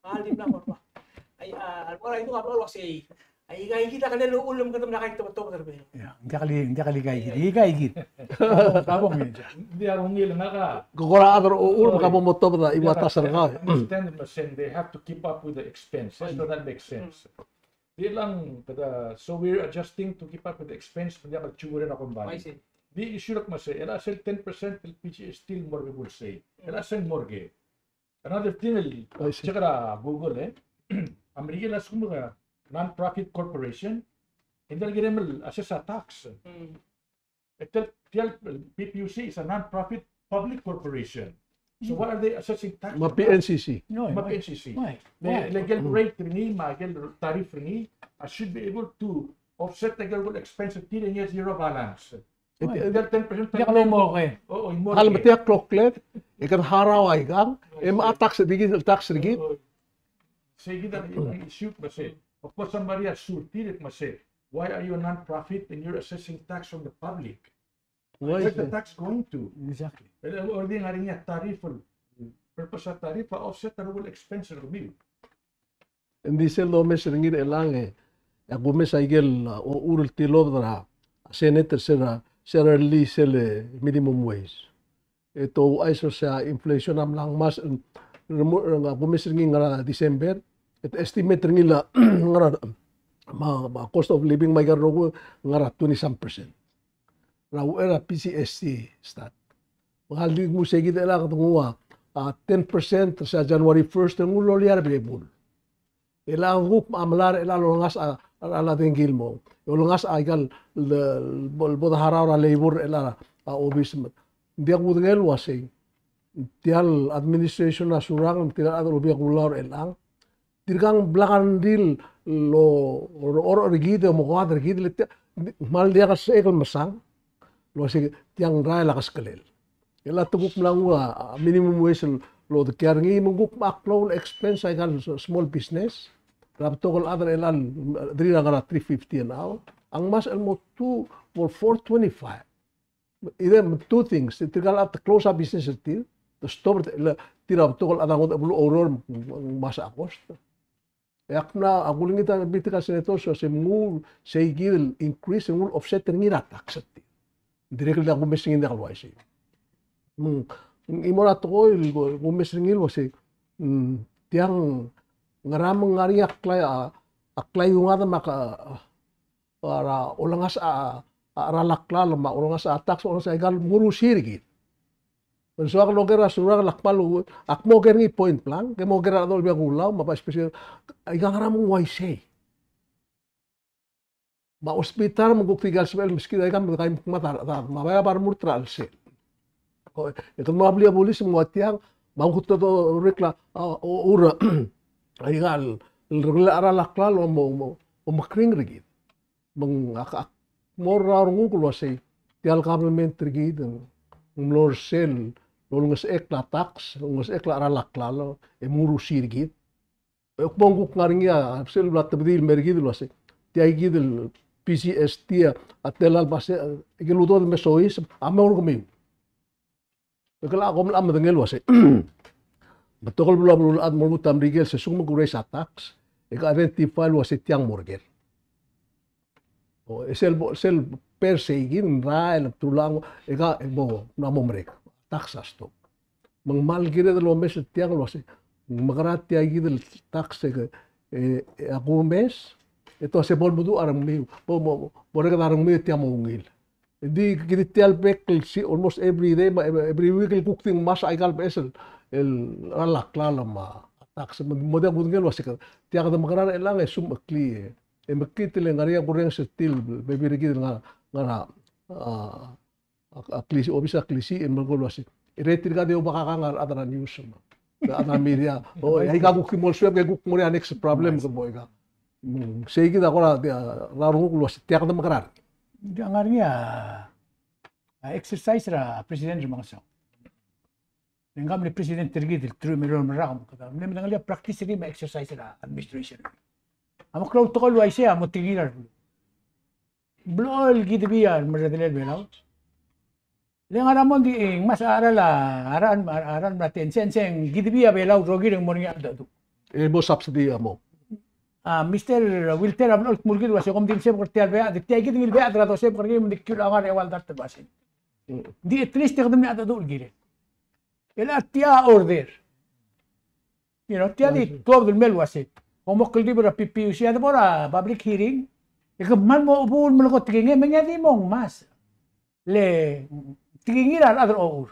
A di mla mo er bab. Ai, a, a lebo er a idung a bla el uasei. Aika kid a kelel uchul me kede mla kaitobetobed er Belau. Ia, ng diak el, ng diak el aika kid. Aika kid. Ka bo, ka bo, ng di a ungil ngak a. Ke kora chad er a uchul me ka bo motobed a iuatas er kau. Understand the percent, they have to keep up with the expense. So that makes sense. Di lang, kede, so we're adjusting to keep up with the expense, me ng diak el chugur er a company. I see. Di issue er a kmo sei, e le sel ten percent el PGST el mo er a bebul sei. E le sel mo er ke. Another thing el, I see, check er a Google, e. A Merikel a lsekum ke non-profit corporation, e ng diak el kirem el assess a tax. Mm. E tia el, tia el PPUC is a non-profit public corporation. So why are they assessing tax on that? Me a PNCC. No, me a PNCC. Why? Le, why? Le ikel rate er ngii, me a ikel tariff er ngii, I should be able to offset the ikel expense er tir e ng zero balance. Why? Tia el ten percent. Tia el mo ke. O, o, mo ke. Already me tia el kloklek, e ke harau a ikang, e me a tax er kid, tax er kid. O, o. Sei kid a issue, me sei. Of course, somebody a sue tir, me sei. Why are you a non-profit and you're assessing tax from the public? Where's the tax going to? Exactly. E le, e le di ngar er ngii a tariff, el purpose a tariff a offset a rokui el expense er kemiu. Ng di sel domes er ngii er chelechang e, e a kumes a ikel, a, ochur el tilobed er a Senate er sel, sel early sel, e, minimum wage. E te ouchais er se a inflation a mla ngmasech, e, a kumes er ngii ngar er a December, e te estimate er ngii el ngar er a, me a, me a cost of living me a ikel rokui ngar er a twenty some percent. Er a uchei er a PGST start. Me ng di nguu sei kid el kede nguu a, a, ten percent er se a January first, e nguu el loia er a bebul. E le kuk a melai er chelechang el olengasech a, a, a dengki el mong. E olengasech a ikal, le, le, bo de harau er a labor er chelechang a obis me. Ng diak kudengei el uasei. Tia el administration a Surangel, tirka el chad el Olbiil er a Kelulau er chelechang. Tirkang blak a rengrir el lo, lo, orechorech er kid, mo koad er kid, le tia, kmal diak el sebechek el mesang. El uasei tiang rael a keskelel. E le te kuk mla nguu a, a, minimum wage el odekial er ngii, me ng kuk mla klou el expense a ikal s-, small business. Er a betok el chad er chelechang, e, dirrek el ngar er a three fifty an hour. A ngmasech el mo two, mo four twenty-five. Either two things, tirkal chad te close a business er tir, te stop er tir, le tir a betok el chad a ngodech el beluu oureor, me ng ngmasech a cost. E ak mla, ak ulengit a bita el senator, so se mnguu, sei kid el increase, e nguu el offset er ngii er a tax er tir. Dirrek el diak kumes er ngii, diak el uaisei. Me ng, ng chimo er a tekoi el ku-, kumes er ngii el uasei, mm, tiang ngera me ng ngar er ngii a klai, a, a klaiuengad me a ka, a, er a olengasech a, a, a cheral a klalo me a olengasech a tax, olengasech a ikal mngurusi er kid. Me ng soak el oker a Surangel, ak kmal, ak mo oker er ngii point blank, ke mo oker a rechad er a Olbiil er a Kelulau, me a Vice President, aika ngera me ng uaisei. Me a hospital me ng kuk di ikal sebechel el meskid a ikang me de kaimukmad a rechad, me a bai a bar murt er a chelsel. E kede mo blil a bulis me ng ua tiang, me a kuk te dorrekl a, a, o, ur, a ikal, el rengul a cheral a klalo mo, mo, omekringel er kid. Me ng ak, ak mo er a renguk el uasei, tia el government er kid, ng mlo er sel, lolengesechekl a tax, lolengesechekl a cheral a klalo, e mo urusii er kid. E kmo ng kuk ngar er ngii a, sel bla tebedii el mer kid el uasei, tia kid el P G S T a, a tela el base, e ke el udoud el me soiseb, a mo er kemiu. E ke la kom mla medengei el uasei. Betok el beluu a beluulechad el mo lmuut a Merikel, se lsekum ke raise a tax, e ke identify el uasei tiang mo er ker. O, e sel bo, sel per se kid, ng rael, e bdelul a, e ka, e bo, ng mo merek. Tax a stop. Me ng kmal kired el omes er tiang el uasei, ng mekera tia kid el tax e, e, e a kumes, e te uasei bo lemeduch a rengmiu, bo, bo, bo, bo reked a rengmiu e tia mo ungil. Di kid tia el bek el si almost every day, me every week el kuk di ngmasech aika el beches el, el cheral a klalo me a tax, me, me diak kudengei el uasei, tia kede mekerang e chelechang e smecheklii, e mekngit el ngar er ngii a kurrenges er tir el bebil er kid el ngar, ngar er a, a, a, a klisi, obis er a klisi, e melekoi el uasei, e tirka di oubakakang a rechad er a news me a rechad er a media. O, e aika kuk di mo suebek e kuk mo er ngii a next problem, ke bo aika. Mm, sei kid a kora, tia, er a renguk el uasei, tia kede mekerang. Ng ngar er ngii a, a exercise er a president er a Remengesau. Ng mle president er kid el truich me a elolem el rak, me kede mle medengelii a practice er ngii me a exercise er a administration. A meklou el tekoi el uaisei a mo tekingir a rebeluu. Blechoel el kidebii a remerredelel Belau. Le ngar er a mo ng di, e, ngmasech a cheral a, a cheral, a cheral me a ten cents, e ng kidebii a Belau el rokir e ng mo er ngii a cheldecheduch. E mo subsidy a mo. A Mister Wilter a blechoel el dmu er kid el uasei kom di msebek er tia el beached, tia kid ngii el beached er a dosebek er ngii me ng di kiul a ngar er a eua el dart el basent. Mm. Ng di at least e kede mle cheldecheduch el kirel. El a tia order. You know, tia di tuobed el mei el uasei, kom mo kldibel er a P P U C, a de bo er a public hearing, e ke kmal mo chebuul el melekoi a tekingir, me ng di mo ngmasech. Le tekingir a rechad er a ochur.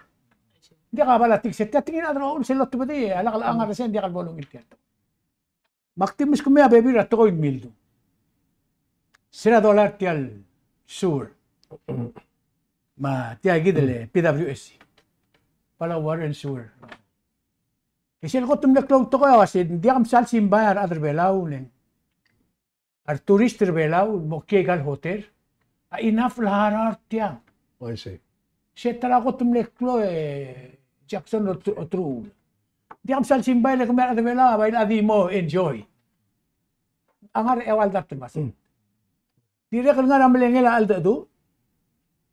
Ng diak a balatik se tia tekingir a rechad er a ochur, sel lotebedii, a lak el ngar er sei, ng diak el bo lungil tia el tekoi. Me ak di meskemiu a bebil er a tekoi el mildu. Sera dollar tia el sewer. Me tia kid el P W S C. Palau Water and Sewer. E sel kot el mle klou el tekoi a uasei, ng diak msal simbai a rechad er Belau le ng, a retourist er Belau el mo kiei aika el hotel, a enough el harau er tiang. Oh, I see. Se ta er a kot el mle klou e Jackson Otru-, Otrul. Ng diak msal simbai le kemiu a rechad er Belau a bai el di mo enjoy. A ngar er a eua el dart el basent. Mm. Dirrek el ngar er a melengel a cheldecheduch,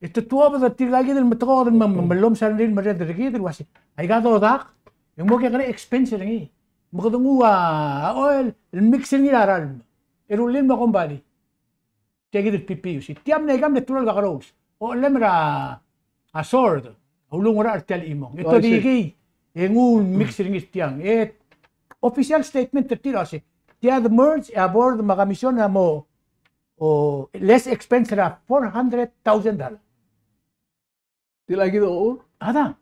e te tuobed er tirka kid el metekoad el me, me, me llomes a rengrir el merreder er kid el uasei, aika dodak, e ng mo kekerei a expense er ngii. Me kede nguu a oil el mix er ngii er a ralm. E rullii el mo kombalii. Tia kid el P P U C. Tia mle aika mle telul a kakerous. Ochellem er a, a sword. A ulungerachel er tia el chimong. E te dikei, e nguu el mix er ngii er tiang. E official statement er tir a uasei, tia de merge, e a board me a commission a mo o less expense er a four hundred thousand dollar. Tia kid a ochur? Adang.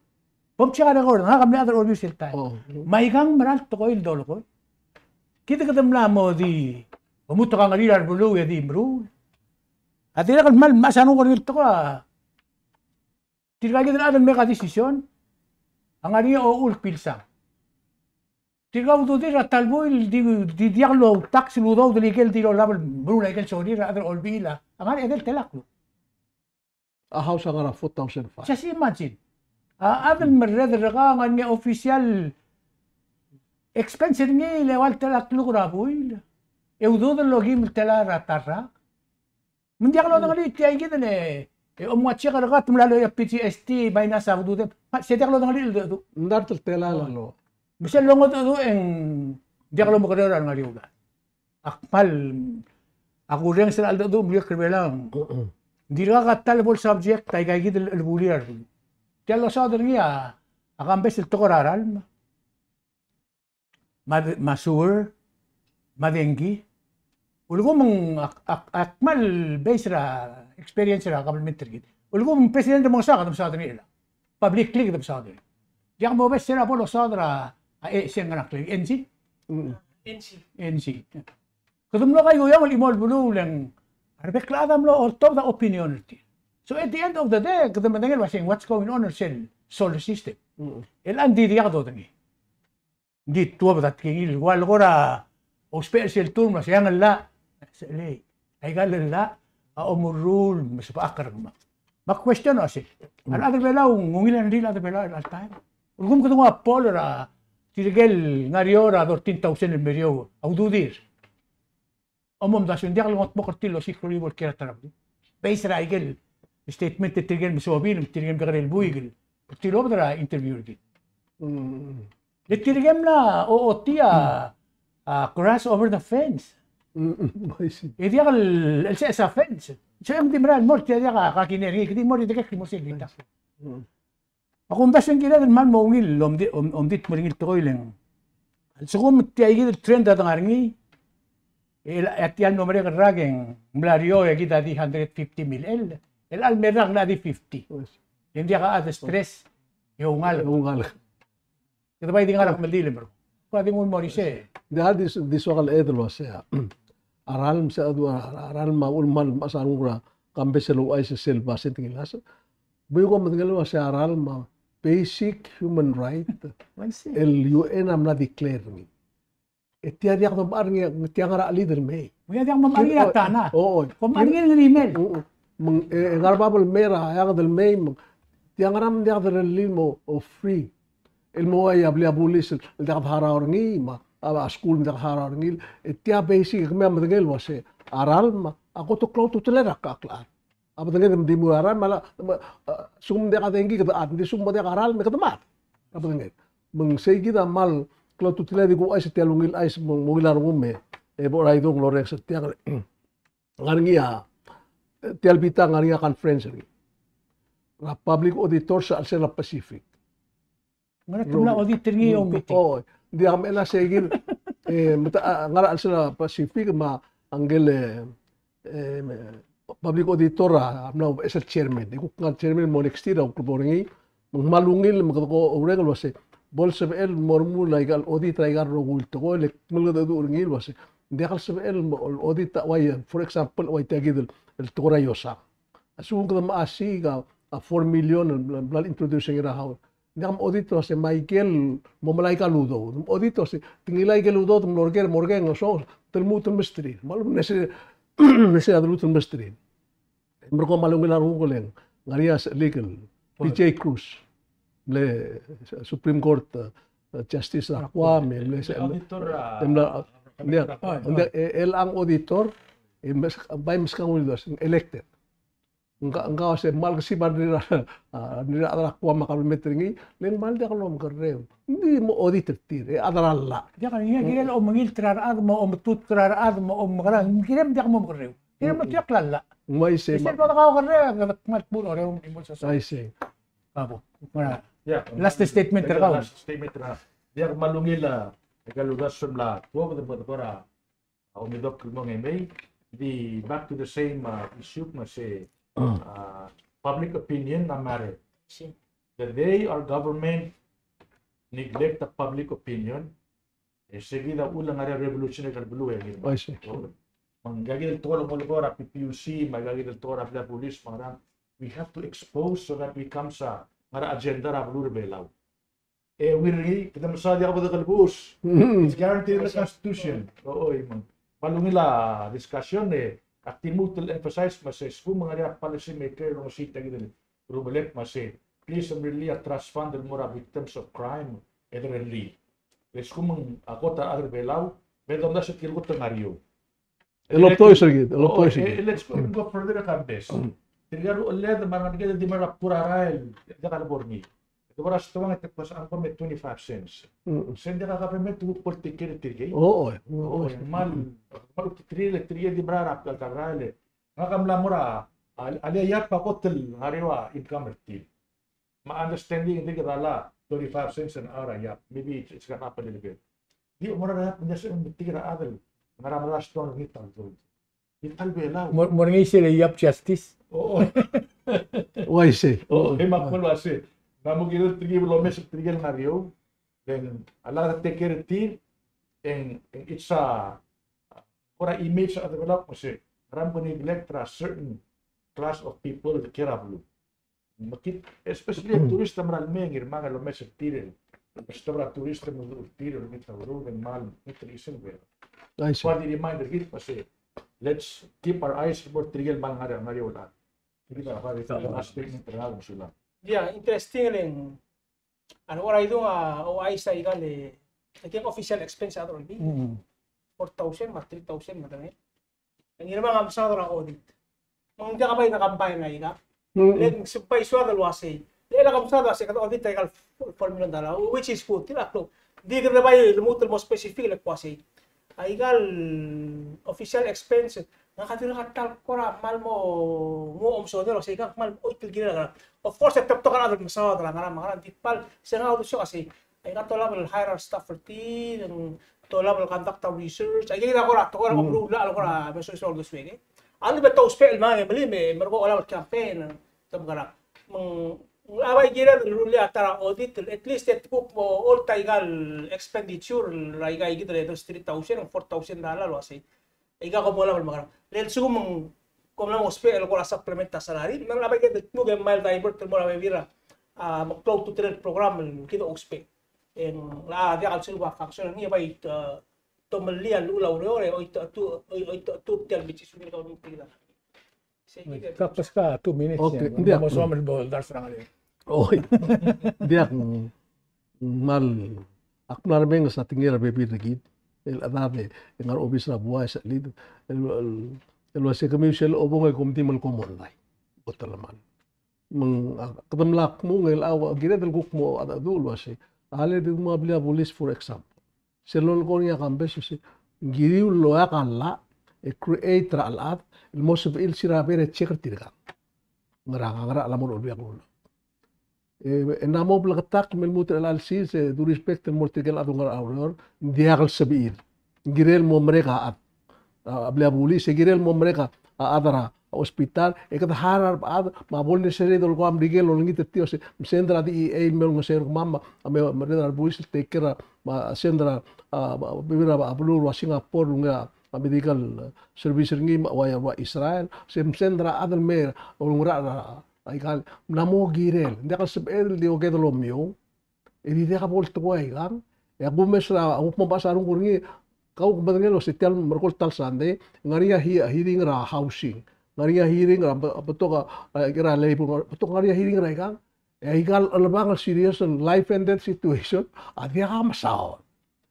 Bo mcheck a record, ngak a mle chad er a Olbiil sel taem. Oh. Me aika ng mera el tekoi el dolekoi. Kid kede mla mo di omutek a ngerir a rebeluu e di meruul. A dirrek el kmal mechas a nukar er ngii el tekoi a tirka kid el chad el make a decision a ngar er ngii a ochur el pilsang. Tirka a ududir er a ta el buil, di, di diak lo tax el udoud el ikel di lolab el meruul a ikel sorir a rechad er a Olbiil a ngar er a edei el tela el kluk. A house a ngar er a four thousand five. Just imagine. A chad el merreder er kau a ngar er ngii a official expense er ngii el eua el tela el kluk er a buil. E udoud el okeim el tela er a ta el rak. Me ng diak lodengelii tia kid el, e, omua check er kau te mla loia P G S T minus a ududem. Se diak lodengelii el cheldecheduch. Ng dart el tela el lolab. Me sel longedecheduch e ng diak lomekeroul a rengar er eou el dart. Ak kmal, a kurrenges er a cheldecheduch el meliuekl er Belau. Ng dirkak a ta el bo el subject, aika kid el chelebulir a rebeluu. Tia el losaod er ngii a, a kambes el tekoi er a ralm. Me a, me a sewer, me a dengki. Ulekum ng ak, ak, ak kmal based er a experience er a government er kid. Ulekum ng president er a Remengesau a kede mesaod er ngii el. Publicly kede mesaod er ngii. Diak mobes er a bo losaod er a, a, e, se ng ngar er a kleng, N C? Mm. N C. N C. Kede mlo kaiueong el chimo el beluu le ng a rebek el chad a mlo oltobed a opinion er tir. So at the end of the day, kede medengei el uaseng what's going on er sel solar system. Mm. El ng di diak dodengei. Ng di tuobed a tekingir el ua le kora ousbech er sel term el uaseng a llach. Sel lei. Aika el llach a omerruul me sebechek er kemam. Me a question a se, a rechad er Belau, ng ungil a rengrir a rechad er Belau er chelecha el taem? Ulekum kede nguu a poll er a tirke el ngar er eou er a thirteen thousand el mer eou a ududir. Omomdasu, ng diak el ngetmokl er tir el osiik el rokui el kiei er a ta er a beluu. Based er a ikel statement er tirke el mesobil, tirke el mekekerei el buik, tirke el obed er a interview er kid. Mm. Le tirke el mla o-, ochotii a, a grass over the fence. Mm, mm, I see. E diak el, el se-, se a fence. Se ng di mera el mo er tia diak a, a kiner ngii, kede mo er a idekek el mo sel bita. Mm. Ak omdasu e ng kired el kmal mo ungil el omdi-, om-, omdit el mo er ngii el tekoi el ng. A lsekum tia kid el trend a dengar er ngii, el, a tia el mlo merek el rak e ng mla er eou e kid a di hundred fifty mil el, el chelecha el me er a rak a di fifty. E ng diak a chad el stress, e oungalek. Oungalek. Kede bai di ngar er a kemeldiil e merekong. Kora di nguu el mo er isei. Di a di, di soak el chad el uasei a, a ralm, se a du, a ralm a uchul me ng mechas a renguk er a kambes el ouchais sel basent el ngilasech. Bo kom medengei el uasei a ralm a basic human right. Uaisei. El U N a mla declare er ngii. E tia diak domechar er ngii, tia ngar er a chelid el mei. Tia diak domechar er ngii a tana. O, o. Kom mechar er ngii el rimel. O, o. Me ng, e, e ngar er a bab el mei er a eanged el mei, me ng tia ngar er a, me ng diak derellii el mo, o, free. El mo ua a blil a bulis el diak deharau er ngii, me a, a skuul me ng diak deharau er ngii. E tia basic, e kemiu a medengei el uasei a ralm a kot el klou a ultutelel er a klechad. A bedenged me ng di mo er a ralm, me a la, me, a, lsekum ng diak a dengki kede chad, ng di lsekum ng diak a ralm e kede mad. A bedenged. Me ng sei kid a kmal klou a ultutelel e di kuchais er tia el ungil chais me ng ungil a rengum e, e bo er a idung el orrenges er tiang. Ngar er ngii a, tia el bita ngar er ngii a conference er ngii er a public auditors er a chelsel a Pacific. Ngar er a te mla audit er ngii a meeting. O, ng di a mla sei kid, e, me te, a, ngar er a chelsel a Pacific me a ngike el, e, e, me, public auditor a, a mla beches el chairman. E kuk ngar er a chairman el mo next year a kuk bo er ngii, me ng kmal ungil, me kede ko oureng el uasei bo lsebechel el mo remuul aika el audit er aika el rokui el tekoi, le kmal kede dmu er ngii el uasei ng diak el sebechel el mo, el audit a uai, for example, uai tia kid el, el tekoi er a iosang. A lsekum kede mechas a, a four million el bla, bla el introduce er ngii er a House. Ng diak mo audit el uasei me aike el mo melai aika el udoud. Mo audit el uasei te ngilai aike el udoud el mlo er ker, mo er ker, ng soak, te lmuut el mesterir. Me a lechub e ng ngar er ngii a, ngar er ngii a de lmuut el mesterir. Merekong me a ungil a renguk el ng ngar er ngii a sechelik el P J Cruz, mle Supreme Court, e, Justice er a Guam, e mle, mle auditor, e, mle, ng diak, e, el ang auditor, e, mes-, bai meskau el uasei ng elected. Ng ka, ng ka uasei kmal kesib a rengrir a, a, rengrir a rechad er a Guam me a kabelment er ngii, le ng kmal diak lomekerreu. Ng di mo audit er tir, e chad er a llach. Diak, ng kirel omengilt er a rechad, me a ometutk er a rechad, me a omekerang, ng kirem diak momekerreu. Kirem mo diak a llach. Ng uaisei. Isei me a bo dekakerreu, kede kmal kmo oreu, ng di mo sosai. Uaisei. A bo, last statement er kau. Last statement er kau. Diak, kmal ungil a, aika el uldasu el mla tuobed, me kede kora a omidokl el mo ngemei, di back to the same, uh, issue, me se, uh, public opinion a matter. The day our government neglect the public opinion, e se kid a uchul e ng ngar er ngii a revolution er a beluu e ngii. I see. Me ng kid el tekoi el mo er a P P U C, me ng kid el tekoi er a blil a bulis, me ng ngerang, we have to expose so that becomes a, ngar er a agenda er a beluu er a Belau. E ungil er ngii, kede mesaod e diak bo de kelebus. It's guaranteed in the Constitution. Oi, me ng kmal ungil a discussion e, ak di lmuut el emphasize me se lsekum ng ngar er ngii a policy maker el olengesii tia kid el rubelek me se, please, mrellii a trust fund el mo er a victims of crime, e de rellii. E lsekum ng a kot a rechad er a Belau, me domdasu e tirke el kot el ngar er eou. El optois er kid, el optois er kid. Let's go, go further a Kambes. Tirka el ucheled me a rengeleked el di mera el bkul a rael, diak a lebo er ngii. E te bo er a stoang e te kmo se ng kmo me twenty-five cents. Se ng diak a government el kuk bo el take care er tirkei. O, o, o. Kmal, kmal ultutelel e tirkei di mera er a bkal ta el rael. Ngak a mla mo er a, a, a lea iap a kot el ngar er eou a income er tir. Me a understanding e ng di kede llach thirty-five cents an hour a iap. Maybe it's, it's gone up a little bit. Di mo er a iap, ng di se ng metik er a chad el ngar er a mera el stoang el ngii ta el udoud. Di ta el Belau. Mo, mo er ngii sel iap justice. O, o. Uaisei. O, e me ak kmo el uasei. Me a mo kirel tirke el omes er tirke el ngar er eou. Then a lak de take care er tir. And, and it's a, kora image er a chad er a Belau el kmo se, ngera me ke neglect er a certain class of people el kiei er a beluu. Me kid, especially a tourist a mera el mei e ngii el mei el omes er tir el, especially a tourist el mei el omes er tir el, ngii a udoud el kmal, ngii a udoud el isei. Aisei. Kora di remind er kid me se, Let's keep our eyes mo er tirke el kmal ngar er a, ngar er a eou el chad. Tirke el ngar er a eou el chad, mesulang. Yeah, interesting el ng, a, ua idung a, o, a, uaisei aika el, aika el official expense a dolekoi. Mm. Four thousand me a three thousand me a tang. Ng iremang a mesaod er a audit. Me ng diak a bai de combine aika. Mm. Le ng sebechel bai soad el uasei, le lak a mesaod el uasei kede audit aika el four million dollar, which is good. Tia el klou. Di kede bai lmuut el mo specific el kmo uasei, aika el official expense, ngak a dirkak a ta el kora kmal mo, mo omesodel el uasei, kmal oit el kirel a ngerang. Of course, e te betok a rechad el mesaod er a ngerang me a ngerang, di kmal, se ngak a uldesuek el uasei, aika el tolab el hire a staff er tir, ng tolab el conduct a research, aika kid a kora, kora, mm, kora, kora, meso, meso, meso, e. A lebo e te ousbech el mei, me, me, me ko olab el campaign, te mekerang. Me ng, a bai kired el rullii a ta er a audit, at least e te kuk mo olta aika el expenditure, aika kid el three thousand, four thousand dollar el uasei. Aika kom olab el mekerang. Le lsekum ng kom mla mo ousbech el kora supplement a salary, me ng a bai kid el tmuk e mei el divert el mo er a bebil er a, a, meklou a ultutelel el program el kid a ousbech. E ng, a, diak el sel ua function er ngii e bai, a, tomellii a llechul a ureor, e oit, oit, oit, oit, tia el mechesung el kau ng tia. Sei kid. Ka pas ka two minutes. Okay, e, ng diak. Mo soam el bo el dars er a ngar er ngii. Oi. Ng diak, ng kmal, ak mla remenges a tekingel a rebebil er kid el chad e ngar er a obis er a buai e sel lead el, el, el uasei kemiu sel obong e kom di melekoi a online. Bo telemall. Me ng, a, kede mla kmo ng el a, a kired el kuk mo a, a, dmu el uasei, a le di mo a blil a bulis, for example. Sel lolekoi er ngii a campus, uasei, ng kiriu el loia a llach e create er a chelechad el mo sebechir el siraber e check er tirkang. Ngerang, ngerang a chad el mo er a Olbiil er a Kelulau. E, e ng mo bleketakl me lmuut er chelecha el sils, e due respect el mo er tirke el chad el ngar er a ureor, ng diak el sebechir. Ng kirel mo merek a chad. A, a blil a bulis, e kirel mo merek a, a chad er a hospital, e kede hire a rechad, me a bo el necessary el dolekoi a Merikel el olengit er tir, se, me send er a DEA el me olengeseu er kemam, me, me merreder a rebulis el take care, me send er a, a, a, bebil er a, a beluu er a Singapore, el ngii a, a medical service er ngii, me a ua, ua Israel, se me send er a chad el me olengerachel er a, aika el, mla mo kirel, ng diak el sebeched el di okede el omiou, e di diak bo el tekoi aikang. E a kumes er a, a kuk mo mechas a renguk er ngii, kau ke medengei el uasei tia el merekong el ta el Sunday, ngar er ngii a he-, hearing er a housing, ngar er ngii a hearing er a be-, betok a, a, er a labor, betok, ngar er ngii a hearing er aikang. E aika el chelebangel el serious el life and death situation, a diak a mesaod.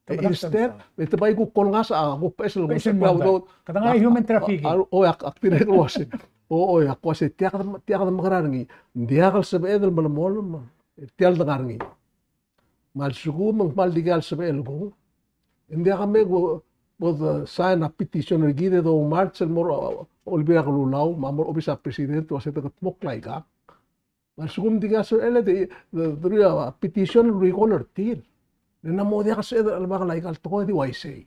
E instead, e te bai kuk kolngas a kuk beches el, beches el mondai. Kede ngar er a human trafficking. A, o, ak, ak dirrek el uasei. O, o, ak uasei, tia kede, tia kede mekerang er ngii. Ng diak el sebeched el melemolem, tia el de ngar er ngii. Me a lsekum ng kmal dikea el sebechel kung, ng diak me bo, bo de sign a petition er kid e domarch el mo er a, a, Olbiil er a Kelulau, me a mo er a obis er a president, el uasei te kldmokl aikang. Me a lsekum ng dikea el sebechel e de, de, de rullii a petition el recall er tir. Le ng mo diak el sebeched el chelebangel aika el tekoi e di uaisei.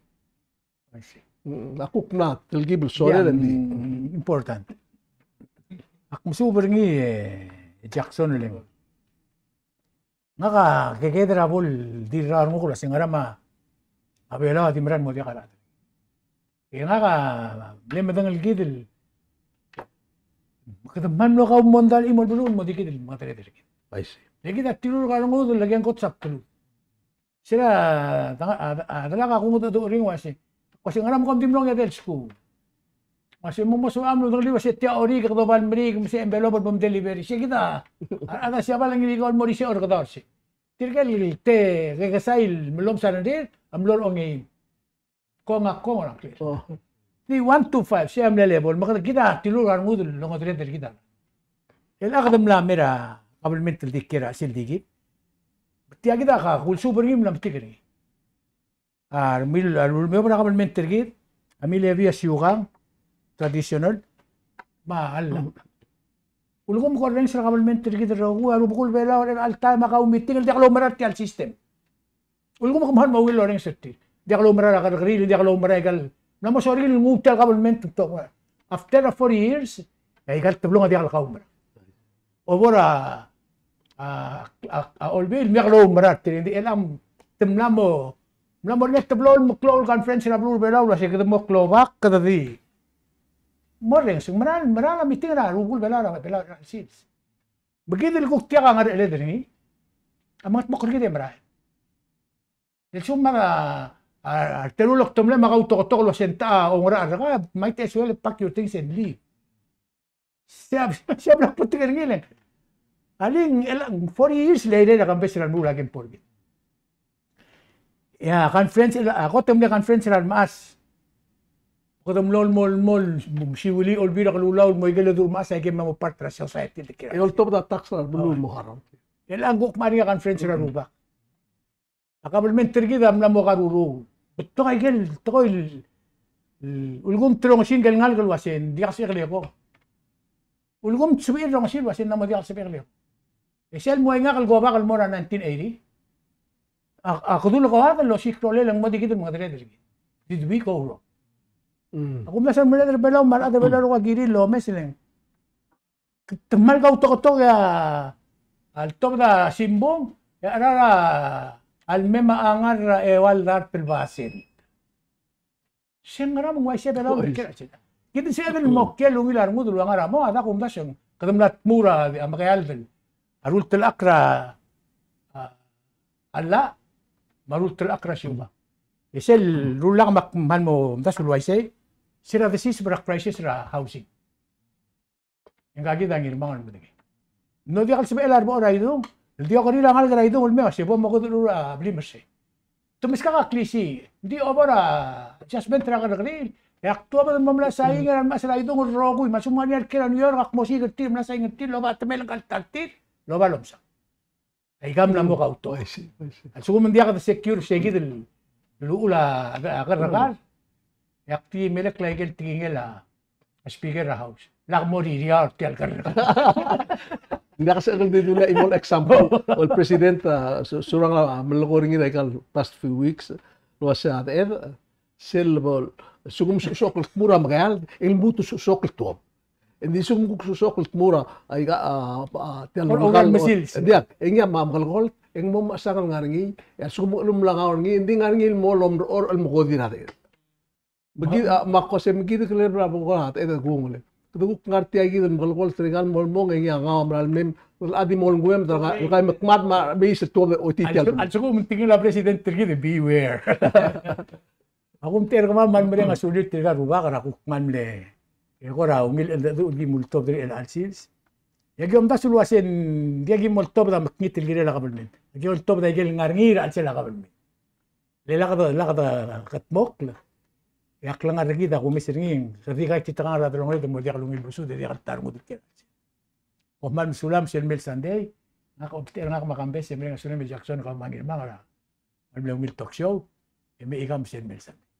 I see. Mm, a kuk mla telkib el soal er ngii. Important. Ak mesuub er ngii, e, Jackson el ng, ngak a keked er a bo el dirrek el renguk el uasei ngera me a Belau a di mera el mo diak a rechad. E ngak a mle medengei el kid el, kede kmal mlo kau mondai el chimo el beluu el mo di kid el mengedereder er kid. I see. Le kid a tilurk a rengud el lekengkot sel bdelul. Sel a, a, a, a delak a kungedecheduch er ngii el uasei, uasei ngera me kom di mlo ngedei el skuul. Uasei mo, mo sebecham el odengelii el uasei tia a Orrik e kede oba el Meriik me sei a envelope el bo mdelivery. Sei kid a, a, a Siabal a ngilii kau el mo er isei e orrekedaol sei. Tirke el te, kekesai el mellomes a rengrir a mlo er a ongeim. Kong a kong er a ngklel. Oh. Di one to five, sei a mle level, me kede kid a tilurk a rengud el ongedereder er kid a. El a kede mla mei er a government el di kiei er a sel di kid. Tia kid a ka, kulsuub er ngii me mla metik er ngii. A, mil, a, mil, mil, a government er kid, a mle levy a siukang, traditional, me a llach. Ulekum ke orrenges er a government er kid el rokui, a rubekul Belau er chelecha el taem a kau meeting el diak loumerang er tia el system. Ulekum ke mla mo ungil el orrenges er tir. Diak loumerang er a kerrekeriil, diak loumerang er aika el. Mla mo sorir el nguu tia el government el betok. After a forty years, e aika el teblong a diak lekaumerang. Obor a, a, a, a Olbiil, me a loumerang er tir. Ng di el chelecha te mla mo, mla mo er ngii a teblo el meklou el conference er a beluu er a Belau el uasei kede mo klobak, kede di mo orrenges, mera, mera el meeting er a rubekul Belau er a, Belau er a sils. Me kid el kuk diak a ngerecheled er ngii a mengetmokl er kid e merael. El lsekum a, A, a, teru el okto el mle me kautoketok el uasei ng techa ongerachel er kau, might as well pack your things and leave. Sei a, sei a bla kbetik er ngii el. Alii, el, forty years later, a confess er a remeruul a kem forget. E a conference, el, a kot el mle conference er a remechas. Kede mlo, mlo, mlo, siuelii a Olbiil er a Kelulau el mo ikel dmu el mechas a ikel mla mo part er a society el kirel. E oltobed a tax er a beluu el mo harau. E chelechang kuk mla er ngii a conference er a rubak. A kabelment er kid a mla mo karuruul. Betok a ikel tekoi el, el, ulekum te rongesii ngike el ngalek el uasei ng diak sebechek el eko. Ulekum te sebechir el rongesii el uasei ng mo diak sebechek el eko. E sel mo ngak el go back el mo er a nineteen eighty. A, a kdu el ko el osiik a rolel e ng mo di kid el mengedereder er kid. Did we go wrong? Mm. Ak omdasu el merreder er a Belau me a rechad er a Belau el rokui a kirir el omes el ng Te kmal kautoketok e a, a letobed a simbung, e a cherar a, a lemei me a ngar er a eua el dart el basent. Se ng ngera me ng uaisei a Belau el ker a chelsel. Kid a sebeched el mo kiei el ungil a rengud el ua ngar er a mo, a dak omdasu e ng, kede mla tmuu er a, a mekeald el, a rultelechakl er a, a, a llach, me a rultelechakl er a siumak. E sel rulak me ak kmal mo omdasu el uaisei, se er a desiseb er a crisis er a housing. E ngka kid a Ngirmang el medengei. Ng diak el sebechel a rubak er a Idung, el di okerir a ngalek er a Idung el mei, se bo mokedechor a blim er sei. Te meskak a klisiich, ng di obo er a adjustment er a kerrekeriil, e ak tuobed el mo mla saing er a remechas er a Idung el rokui, me a lsekum ng ngar er ngii a kiei er a New York, ak mo osiik er tir, mla saing er tir, el oba temel ngka el ta er tir, el oba lomsang. Aika mla mo kautok. I see, I see. A lsekum ng diak de secure se kid el uchul a, a, a kerrekar. E ak di melekoi a ikel tekingel a, a speaker er a House. Lak mo riria er tia el kerrekar. Ng diak se el di dulii a chimo el example. El president, a, su-, surang a melekoi er ngii er aika el past few weeks. El uasei a, a, sel bo, a lsekum ng sosok el tmuu er a mekeald, e ng lmuut el sosok el tuobed. Ng di lsekum kuk sosok el tmuu er a, aika, a, a, tia el overall measles. Ng diak, e ngii a me a mekelekolt, e ng mo mechesang el ngar er ngii, e a lsekum ng mla kau er ngii, ng di ngar er ngii el mo lomrechorech el mekodir a teched. Me kid, a, me ak kmo se me kid el kirel a bo kora teched el kung le. Kede kuk ngar tia kid el mekelekolt er aika el mo el mong, e ngii a ngau a mera el mei, el chad a di mo el nguu e mei, el kai mekmad me a beis el tuobed e ochotii tia el. A lsekum ng tekingel a president er kid, beware. Ak omtechei er kemam me a mereng a sulir tirka el rubak er a kuk kmal mle, e kora ungil el cheldecheduch el ki mo oltobed er chelecha el sils. E aki omdasu el uasei ng diak ki mo oltobed a mekngit el kirel a kabelment. Aki oltobed a ikel ngar er ngii er a chelsel a kabelment. Le lak de, lak de kedmokl. E a klengar er kid a kumes er ngii, kede di kaititekangel er a delongeled el mo diak lungil el usud e diak el ta rengud el kirel. Kom kmal mesulang sel mei el Sunday, ngak a omtechei er ngak me a Kambes e mereng a sulem e Jackson, kau me a Ngirmang er a mle ungil talk show, e mechikam sel mei el Sunday.